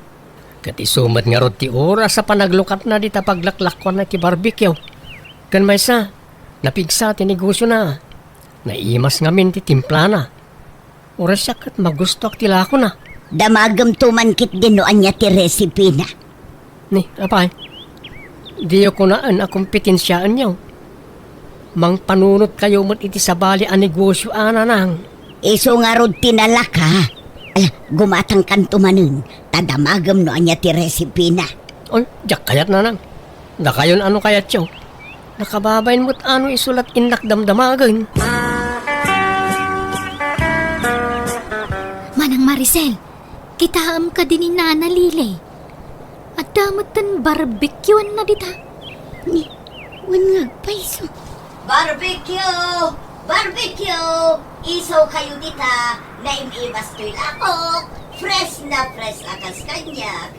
Ket isu met ngarud ti oras a panaglukatna dita paglaklakuanna iti barbecue. Ken maysa, napigsa ti negosiona. Naimas ngamin ti timplana. Uray siak ket magustoak ti lakona. Damagemto man ketdin no ania ti resipina. Ni, apay, diyo kunaen a kompetensiaenyo. Mangpanunotkayo met iti sabali a negosio a, Nanang. Isu ngarud ti nalaka. Ala, gumatangkanto manen, ta damagem no ania ti resipina. Oy, diak kayat, Nanang. Dakayon a no kayatyo. Nakababain met a no isu la ti innak damdamagen. Manang Maricel, kitaem kadi ni Nana Lily. Adda metten barbecueanna dita. Ni, wen nga agpayso. Barbecue! Barbecue! Isawkayo dita, naimastoy lakok. Fresh na fresh a kas kaniak.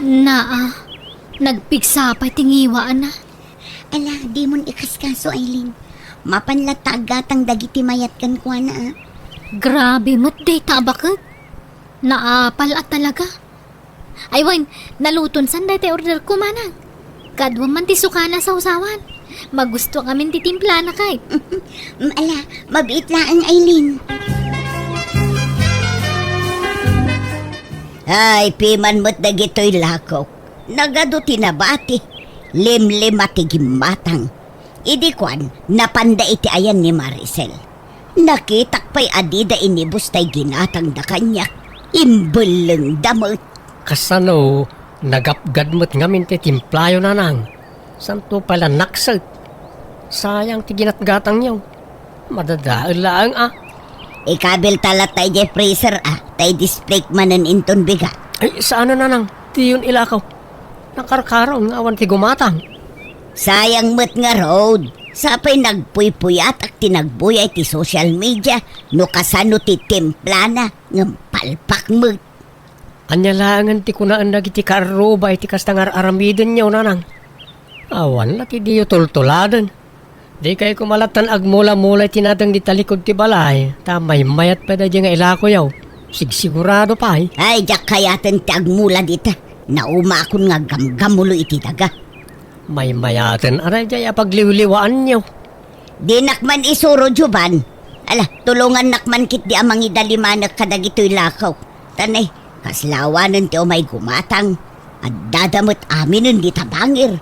Naa, nagpigsa pay ti ngiwaanna. Ala, dimon ikaskaso, Aileen. Mapan latta aggatang dagiti mayat kenkuana, a. Grabe met dayta a baket. Naapal a talaga. Ay, wen, naluton san dayta order ko, Manang. Kaduam man ti sukana a sawsawan. Magusto ngamin ti timplana kay. Mm, ala, mabiit laeng, Aileen. Ay, piman met dagitoy lakok. Nagadu ti nabati. Limlima ti gimmatang. Idi kuan, napanda iti ayan ni Maricel. Nakitak pay a dida inibus tay ginatangda kaniak. Imbellengda met. Kasano, nagapgad met ngamin ti timplayo, nanang? Santo pay la nakset. Sayang ti ginatgatangyo. Madadael laeng a. Ikabilta latta idiay freezer a, ta i-display manen inton bigat. Ay, saan a, nanang? Diyon ilakaw. Nakarkaron nga awan ti gumatang. Sayang met ngarud. Sapay nagpuypuyatak ti nagbuyay ti social media no kasano ti timplana ngem palpak met. Ania laengen ti kunaen dagiti kaarruba iti kasta nga ar-aramidenyo, nanang? Awan la ti diyo tultuladen. Dikay koma lattan agmula-mula iti nateng di talikod ti balay, ta maymayat pay daydiay nga ilakoyo. Sigsigurado pay. Ay, diak kayaten ti agmula dita. Naumakon nga gamgamulo iti daga. Maymayaten a daydiay a pagliwliwaanyo. Dinak man isuro, Jovan. Ala, tulongannak man ketdi a mangidalimanek kadagitoy lakaw. Ta ne, kasla awanen ti umay gumatang. Addada met aminen dita bangir.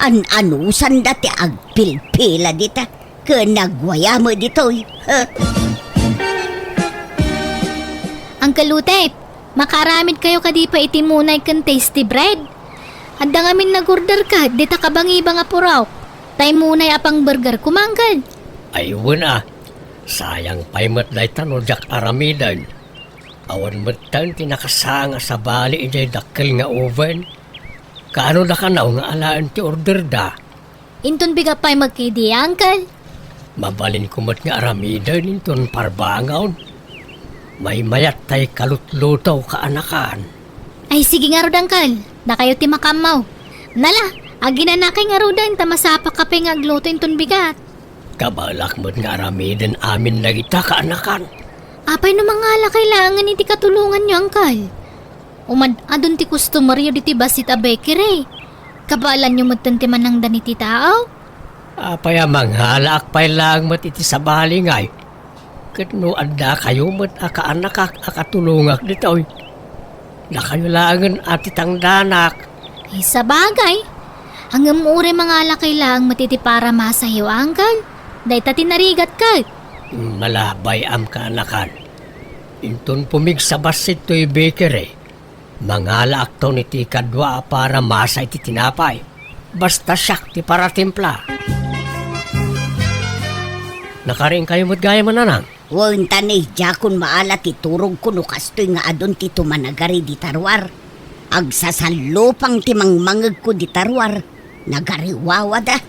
An-anusanda ti agpilpila dita. Ken nagwaya met ditoy. Uncle Utep, makaaramidkayo kadi pay iti munay ken tasty bread? Adda ngamin nag-order ket dita kabangibang a purok. Tay munay a pang-burger koma, Uncle. Ay, wen a. Sayang pay met dayta no diak aramiden. Awan metten ti nakasanga a sabali idiay dakkel nga oven. Kaano da kano nga alaen ti orderda? Inton bigat pay met ketdi, Uncle. Mabalinko met nga aramiden inton parbangon. Maymayat tay kalutluto, kaanakan. Ay, sige ngarud, Uncle. Dakayo ti makaammo. Nala, aginanakay ngaruden ta masapaka pay nga agluto inton bigat. Kabalak met nga aramiden amin dagita, kaanakan. Apay no mangalakay laengen iti katulonganyo, Uncle? Umad-adon ti customeryo ditoy bassit a bakery. Kabaelanyo metten ti manangdan iti tao? Apay a mangalaak pay laeng met iti sabali ngay? Ket no addakayo met a kaanakak a katulongak ditoy, dakayo laengen a ti tangdanak. Ay, sabagay. Ngem uray mangalakay laeng met iti paramasayo, Uncle. Dayta ti narigat ket. Malabay-am, kaanakan. Inton pumigsa bassit toy bakery, mangalaakton iti kadua a paramasa iti tinapay. Basta siak ti paratimpla. Nakariingkayo met gayam, nanang? Wen, ta ne, diakon maala ti turogko no kastoy nga adun ti tumanagari dita ruar. Agsasallupang ti mangmangegko dita ruar. Nagariwawada.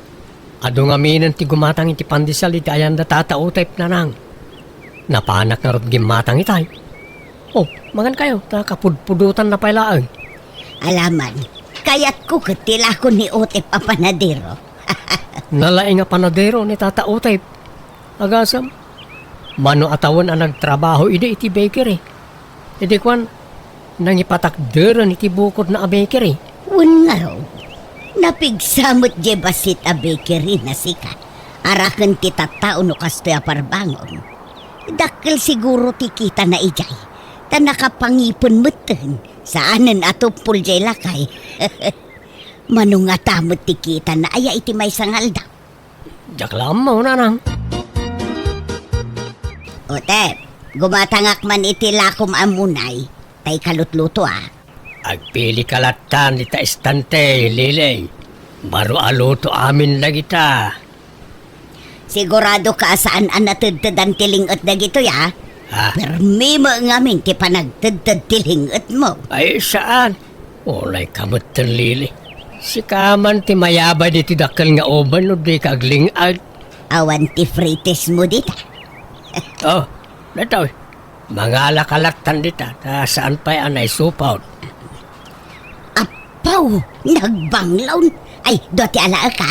Adu ngaminen ti gumatang iti pandesal iti ayanda Tata Utep, nanang. Napanak ngarud gimmatang itay. Oh, mangankayo, ta kapudpudotanna pay laeng. Alaman, kayatko ket ti lako ni Utep a panadero. Nalaing a panadero ni Tata Utep. Agasem, mano a tawen a nagtrabaho idi iti bakery. Idi kuan, nangipatakderen iti bukodna a bakery. Wen ngarud, napigsa met diay bassit a bakery na sika. Araken ti tattao no kastoy a parbangon. Dakkel siguro ti kitana idiay, ta nakapangipen metten, saanen a tuppol diay lakay. Mano ngata met ti kitana aya iti maysa nga aldaw? Diak la ammo, nanang. Utep, gumatangak man iti lakom a munay, tay kalutluto a. Agpilika lattan ita estante, Lili. Baro a luto amin dagita. Siguradoka a saan a natedtedan ti ling-et dagitoy, a? Ah. Permi met ngamin ti panagtedted ti ling-etmo. Ay, saan? Ulayka metten, Lili. Sika man ti mayabay ditoy dakkel nga oven no dika agling-ag. Awan ti fritismo dita. Oh, datoy. Mangalaka lattan dita, ta saan pay a naisupot. Apaw, nagbanglawn. Ay, dua ti alaek, a.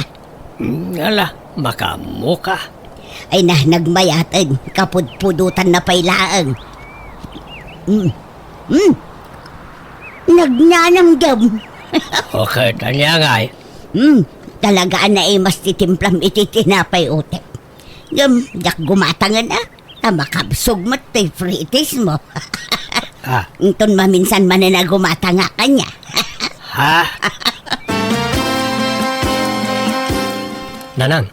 Mm, ala, makaammoka. Ay na, nagmayaten, kapudpudotanna pay laeng. Mm. Mm. Nagnanamdam. Okay, tanya ngay. Mm. Talaga a naimas ti timplam iti tinapay, Utep. Ngem, diak gumatangen, a. Ta makabsog met ti fritismo. Ah. Inton maminsan manen a gumatangak kaniak. Ha? Nanang,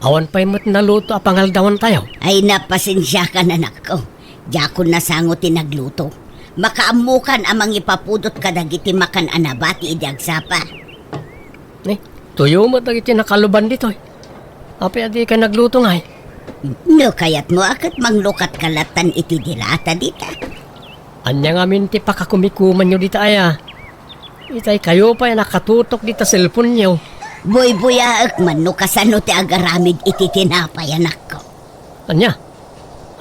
Awan pay met naluto a pangaldawantayo. Ay, napasensiakan, anakko. Diakon nasango ti nagluto. Makaammokan a mangipapudot kadagiti makan a nabati idi agsapa. Eh, tuyo met dagiti nakaluban ditoy. Apay a dikay nagluto ngay? No kayatmo a ket manglukatka lattan iti dilata dita. Ania ngamin ti pakakumikumanyo dita aya? Itay kayo pay a nakatutok dita cellphone-yo. Buybuyaek man no kasano ti agaramid iti tinapay, anakko. Ania?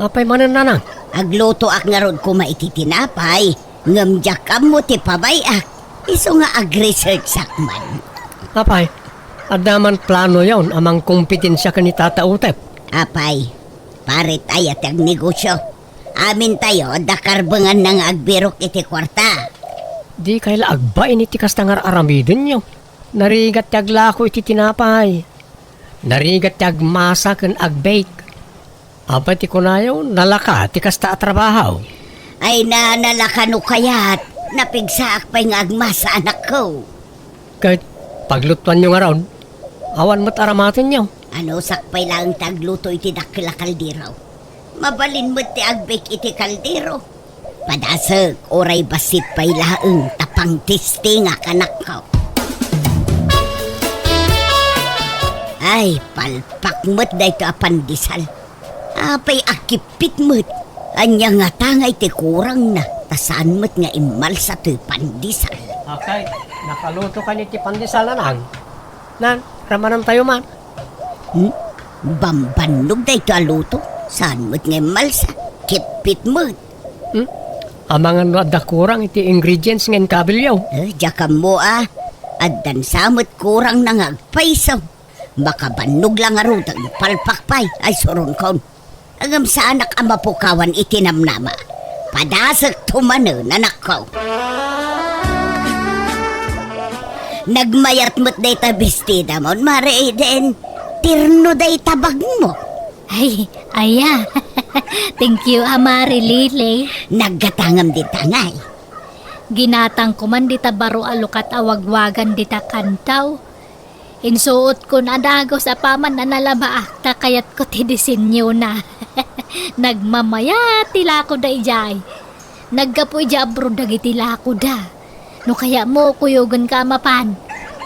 Apay manen, nanang? Aglutoak ngarud koma iti tinapay, ngem diak ammo ti pabay-ak. Isu nga agresearchak man. Apay, adda man planoyon a mangkompetensia ken ni Tata Utep? Apay, paret aya ti agnegosio. Amintayo, adda karbenganna nga agbirok iti kuarta. Dikay la agbain iti kasta nga ar-aramidenyo. Narigat ti aglako iti tinapay. Narigat ti agmasa ken agbake. Apay ti kunayo, nalaka ti kasta a trabaho? Ay na, nalaka no kayat. Napigsaak pay nga agmasa, anakko. Ket paglutuanyo ngarud, awan met aramatenyo. Anusak pay laeng ti agluto iti dakkel a kaldero. Mabalin met ti agbake iti kaldero. Padasek, uray bassit pay laeng ta pangtestingak, anakko. Ay, palpak met daytoy a pandesal. Apay a kippit met. Ania ngata ngay ti kurangna, ta saan met nga immalsa toy pandesal? Apay, nakaluto kaniyo ti pandesal, nanang? Nan, ramanantayo man. Hmm? Bambannog daytoy a luto. Saan met nga immalsa? Kippit met. Hmm? Amangan no adda kurang iti ingredients nga inkabilyo. Eh, diak ammo a. Addan sa met kurangna nga agpayso. Makabannog la ngaruden, palpak pay, ay suronkon. Ngem saanak a mapukawan iti namnama. Padasekto manen, anakko. Nagmayat met dayta bestidamon, Mare Eden. Terno dayta bagmo. Ay, aya. Thank you, a, Mare Lily. Naggatangem dita ngay. Ginatangko man dita baro a lukat a wagwagan dita kantaw. Insuotkon a dagus apaman a nalabaak ta kayatko ti disenyona. Nagmamayat ti lakoda idiay. Naggapu idiay abroad dagiti lakoda. No kayatmo, kuyogenka a mapan.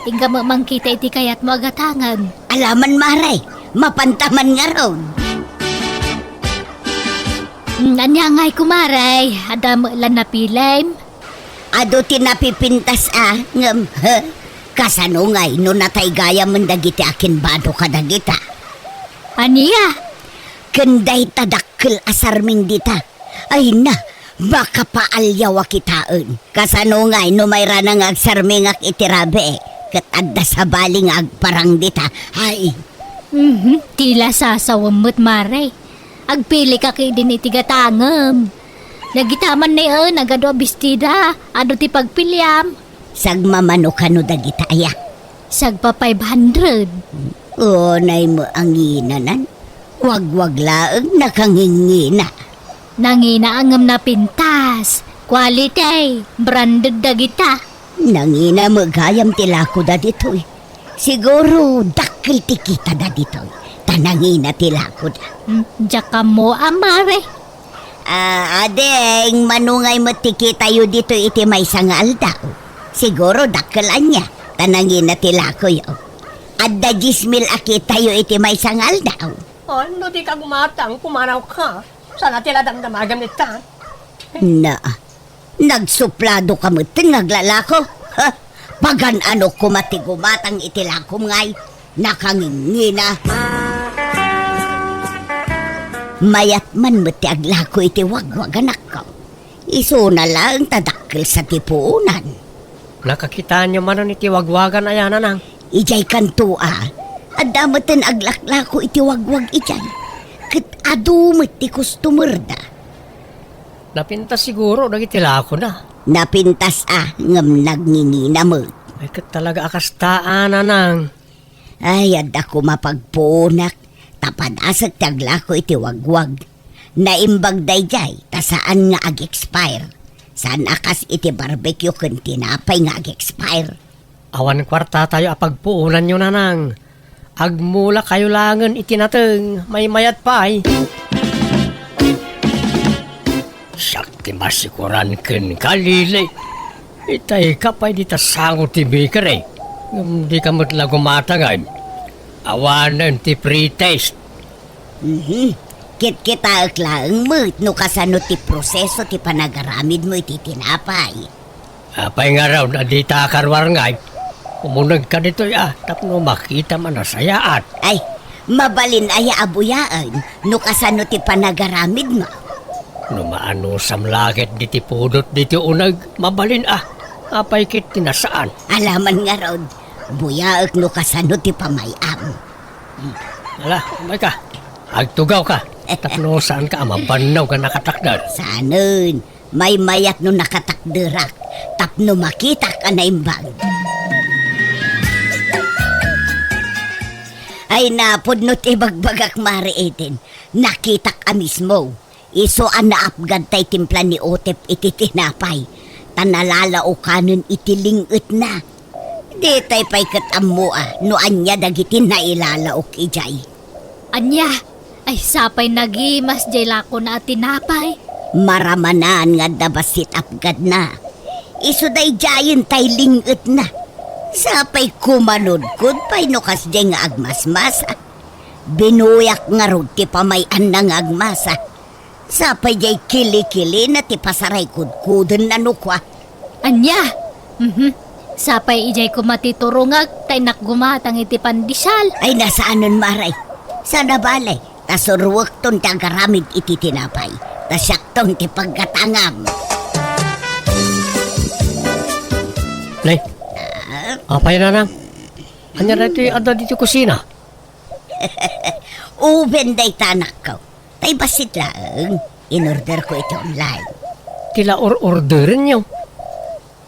Inka met mangkita iti kayatmo a gatangem. Alaman, Mare, mapanta man ngarud. Mm, ania ngay, kumare? Adda met la napilim? Adu ti napipintas a, ngem, he, kasano ngay no nataygayamen dagiti akinbado kadagita? Ania? Ken dayta dakkel a sarming dita. Ay na, makapaaliaw a kitaen. Kasano ngay no mairana nga agsarmingak iti rabii, ket adda sabali nga agparang dita? Ay! Mhm, ti la sasawem met, Mare. Agpilika ketdin iti gatangem. Dagita man ni, eh, nagadu a bestida, adu ti pagpiliam. Sagmamano kano dagita aya? Sagpa five hundred. Unay mo anginanan. Wagwag laeng nakangingina. Nangina ngem napintas. Quality, branded dagita. Nangina met gayam ti lakoda ditoy. Siguro dakkel ti kitada ditoy, ta nangina ti lakoda. Hmm, diak ammo a, Mare. Ah, ading, mano ngay met ti kitayo ditoy iti maysa nga aldaw? Siguro dakkel ania, ta nangina ti lakoyo. Adda dies mil a kitayo iti maysa nga aldaw. Oh, no di ka gumatang, pumanawka. Sana ti la damdamagam ita. Na, nagsuplado ka metten nga aglalako? Ha? Pagan-ano koma ti gumatang iti lakom ngay? Nakangingina. Mayat man met ti aglako iti wagwag, anakko. Isuna laeng ta dakkel sa ti puonan. Nakakitaanyo manen iti wagwagan aya, nanang? Idiay kanto a, adda metten aglaklako iti wagwag idiay. Ket adu met ti customer-da. Napintas siguro dagiti lakoda. Napintas a, ngem nagngingina met. Ay, ket talaga a kasta a, nanang. Ay, adda koma pagpuonak, ta padasek ti aglako iti wagwag. Naimbag daydiay, ta saan nga ag-expire. Saan a kas iti barbecue ken tinapay nga ag-expire. Awan kuartatayo a pagpuonanyo, nanang. Agmulakayo laengen iti nateng, maymayat pay. Siak ti masikoran kenka, Lili. Itayka pay dita sango ti bakery. Ngem dika met la gumatangay. Awanen ti free taste. Mhm. Kitkitaek laeng met no kasano ti proseso ti panagaramidmo iti tinapay. Apay ngarud a dita karuarngay? Umunegka ditoy a tapno makitam a nasayaat. Ay, mabalin aya a buyaen no kasano ti panagaramidmo? No maanusam la ket diti pudot diti uneg, mabalin a. Apay ket ti nasaan? Alaman ngarud, buyaek no kasano ti pamay-am. Ala, umayka. Agtugawka. Tapno saanka a mabannog a nakatakder. Saanen, maymayat no nakatakderak, tapno makitak a naimbag. Ay, napudno ti ibagbagak, Mare Eden. Nakitak a mismo. Isu a naapgad tay timpla ni Otep iti tinapay, ta nalalaokanen iti ling-etna. Ditay pay ket ammo a no ania dagiti nailalaok idiay. Ania? Ay, sapay nagimas jay lakona a tinapay. Maramanan nga adda bassit apgadna. Isu daydiayen tay ling-etna. Sapay kumanudkod pay no kasdiay nga agmasmasa. Binuyak ngarud ti pamay-anna nga agmasa. Sapay jay kili-kilina ti pasaray kudkudenna no kua. Ania? Mhm. Sapay idiay koma ti turongek ta innak gumatang iti pandesal. Ay, nasaanen, Mare. Saan a bale, ta suruekton ti agaramid iti tinapay. Ta siakton ti paggatangam. Nay, ah, apay, Nanang? Ania daytoy adda ditoy kusina? Oven dayta, anakko. Tay bassit laeng, in-orderko iti online. Ti la or-orderenyo?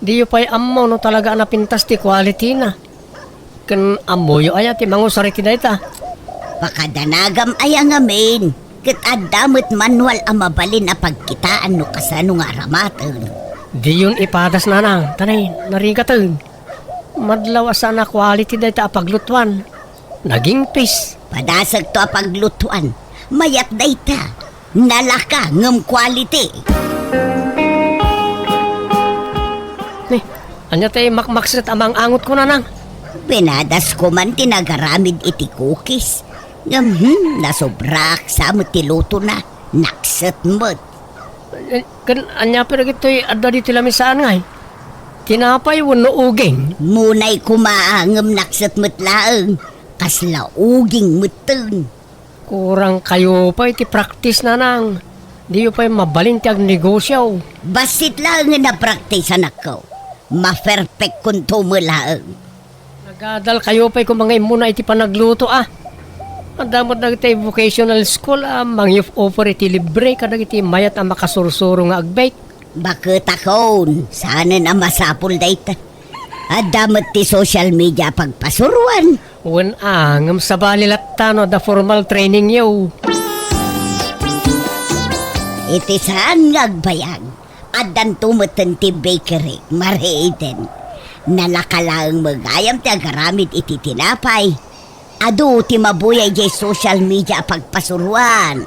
Diyo pay ammo no talaga a napintas ti quality-na. Ken ammoyo aya ti mangusar iti dayta? Pakadanagam aya ngamin, ket adda met manual a mabalin a pagkitaan no kasano nga aramaten. Diyon ipadas, Nanang, ta nay, narigaten. Madlaw a saan a quality dayta a paglutuan. Nagingpis. Padasek to a paglutuan. Mayat dayta. Nalaka ngem quality. Ni, ania ti makmakset a mang-angot ko, Nanang? Pinadas ko man ti nagaramid iti cookies. Ngem, hmm, nasobrak sa met ti lutona. Nakset met. Eh, ken ania pay dagitoy adda ditoy lamisaan ngay? Tinapay wenno uging? Munay koma a ngem nakset met laeng. Kasla uging metten. Kurang kayo pay ti practice, Nanang. Diyo pay mabalin ti agnegosio. Bassit laengen a practice, anakko. Maperfect konto met laeng. Nagadal kayo pay koma nga immuna iti panagluto, a. Adda met dagiti vocational school a mangi-offer iti libre kadagiti mayat a makasursuro nga agbake. Baketakon, saanen a masapul dayta. Adda met ti social media a pagpasuruan. Wen a, ngem sabali latta no adda formal trainingyo. Iti saan nga agbayag, addanto metten ti bakery, Mare Eden. Nalaka laeng met gayam ti agaramid iti tinapay. Adu ti mabuya idiay social media a pagpasuruan.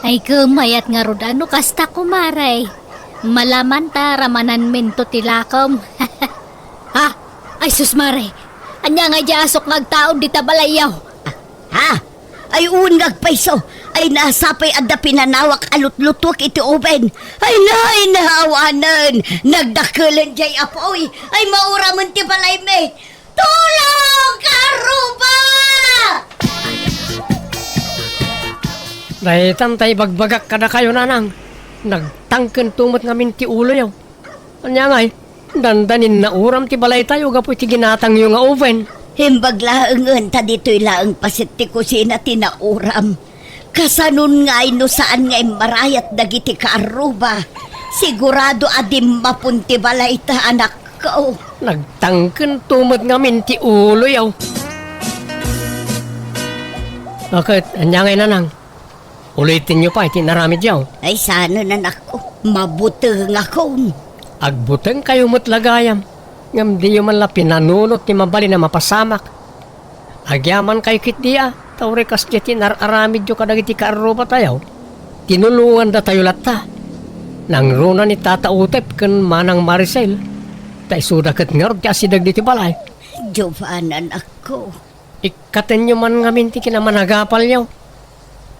Ay, mayat ngarud a no kasta, kumare. Malaman ta ramananminto ti lakom. Ha? Ay, sus, mare. Ania nga idiay asok nga agtaud dita balayyo? Ha? Ay, wen nga agpayso. Ay, nasapay adda pinanawak a lutlutuek iti oven. Ay, nay, naawanen. Nagdakkelen jay apuy. Ay, mauramen ti balaymi. Tulong, Karuba! Daytan tay bagbagak kadakayo, Nanang. Nagtangkento met ngamin ti uloyo. Ania ngay, dandanin nauram ti balaytayo gapu iti ginatangyo nga oven. Imbag laengen ta ditoy laeng paset ti kusina ti nauram. Kasanon ngay no saan nga immarayat dagiti kaarruba? Sigurado a dimmapon ti balayta, anakko. Nagtangkento met ngamin ti uloyo. Ket, ania ngay, Nanang? Ulitenyo pay ti inaramidyo. Ay, saanen, anakko. Mabutengakon. Agbutengkayo met la gayam, ngem diyo man la pinanunot ti mabalin a mapasamak. Agyamankay ketdi a, ta uray kasdiay ti inar-aramidyo kadagiti kaarrubatayo. Tinulongandatayo latta. Nangruna ni Tata Utep ken Manang Maricel, ta isuda ket ngarud ti asideg ditoy balay. Jovan, anakko. Ikkatenyo man ngamin ti kinamanagapalyo.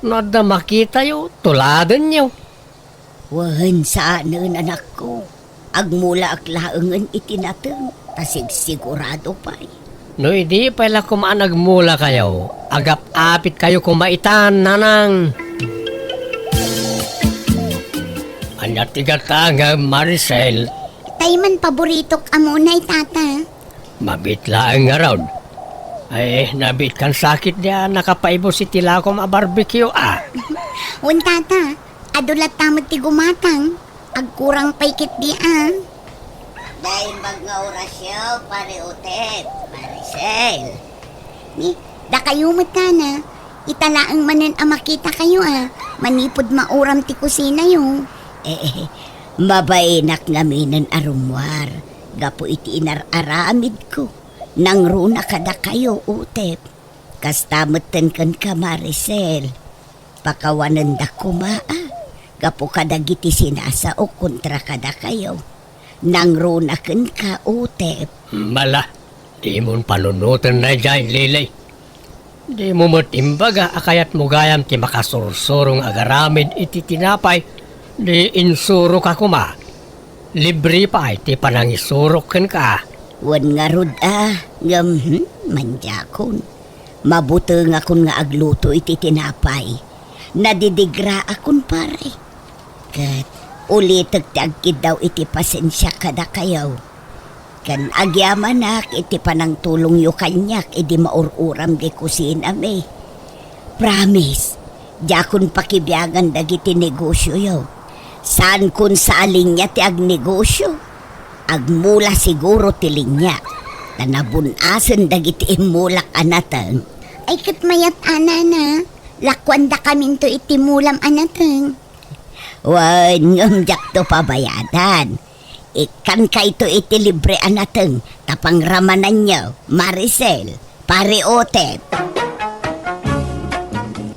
No adda makitayo, tuladenyo. Wen, saanen, anakko. Agmulaek laengen iti nateng, ta sigsigurado pay. No idi pay la koma a nagmulakayo, agap-apitkayo koma itan, nanang. Ania ti gatangem, Maricel? Tay man paboritok a munay, Tata. Mabiit laeng ngarud. Ay, nabiitkan sa ketdi a nakapaibus iti lakom a barbecue, a. Wen, Tata, adu latta met ti gumatang. Agkurang pay ketdi a. Naimbag nga orasyo, Pare Utep, Maricel. Ni, dakayo met, Nana, ita laeng manen a makitakayo a, manipud mauram ti kusinayo. Eh, mabainak ngaminen a rummuar gapu iti inar-aramidko. Nangruna kadakayo, Utep. Kasta metten kenka, Maricel. Pakawanenda koma a, gapu kadagiti sinasaok kontra kadakayo. Nangruna kenka, Utep. Mala, dimon panunoten daydiay, Lili. Dimo met imbaga a kayatmo gayam ti makasursurong agaramid iti tinapay, di insuroka koma. Libre pay ti panangisurok kenka. Wen ngarud a, ngem, hmm, mandiakon. Mabutengakon nga agluto iti tinapay. Nadidigraakon, pare. Ket ulitek ti agkiddaw iti pasensiak kadakayo. Ken agyamanak iti panangtulongyo kaniak idi maur-uram di kusinami. Promise, diakon pakibiangan dagiti negosioyo. Saankon sa a linia ti agnegosio. Agmula siguro ti linia. Ta nabun-asen dagiti immulak a nateng. Ay, ket mayat a, Nana. Lakuandakaminto iti mulam a nateng. Wen, ngem diakto pabayadan. Ikkankayto iti libre a nateng, ta pangramananyo, Maricel, Pare Utep.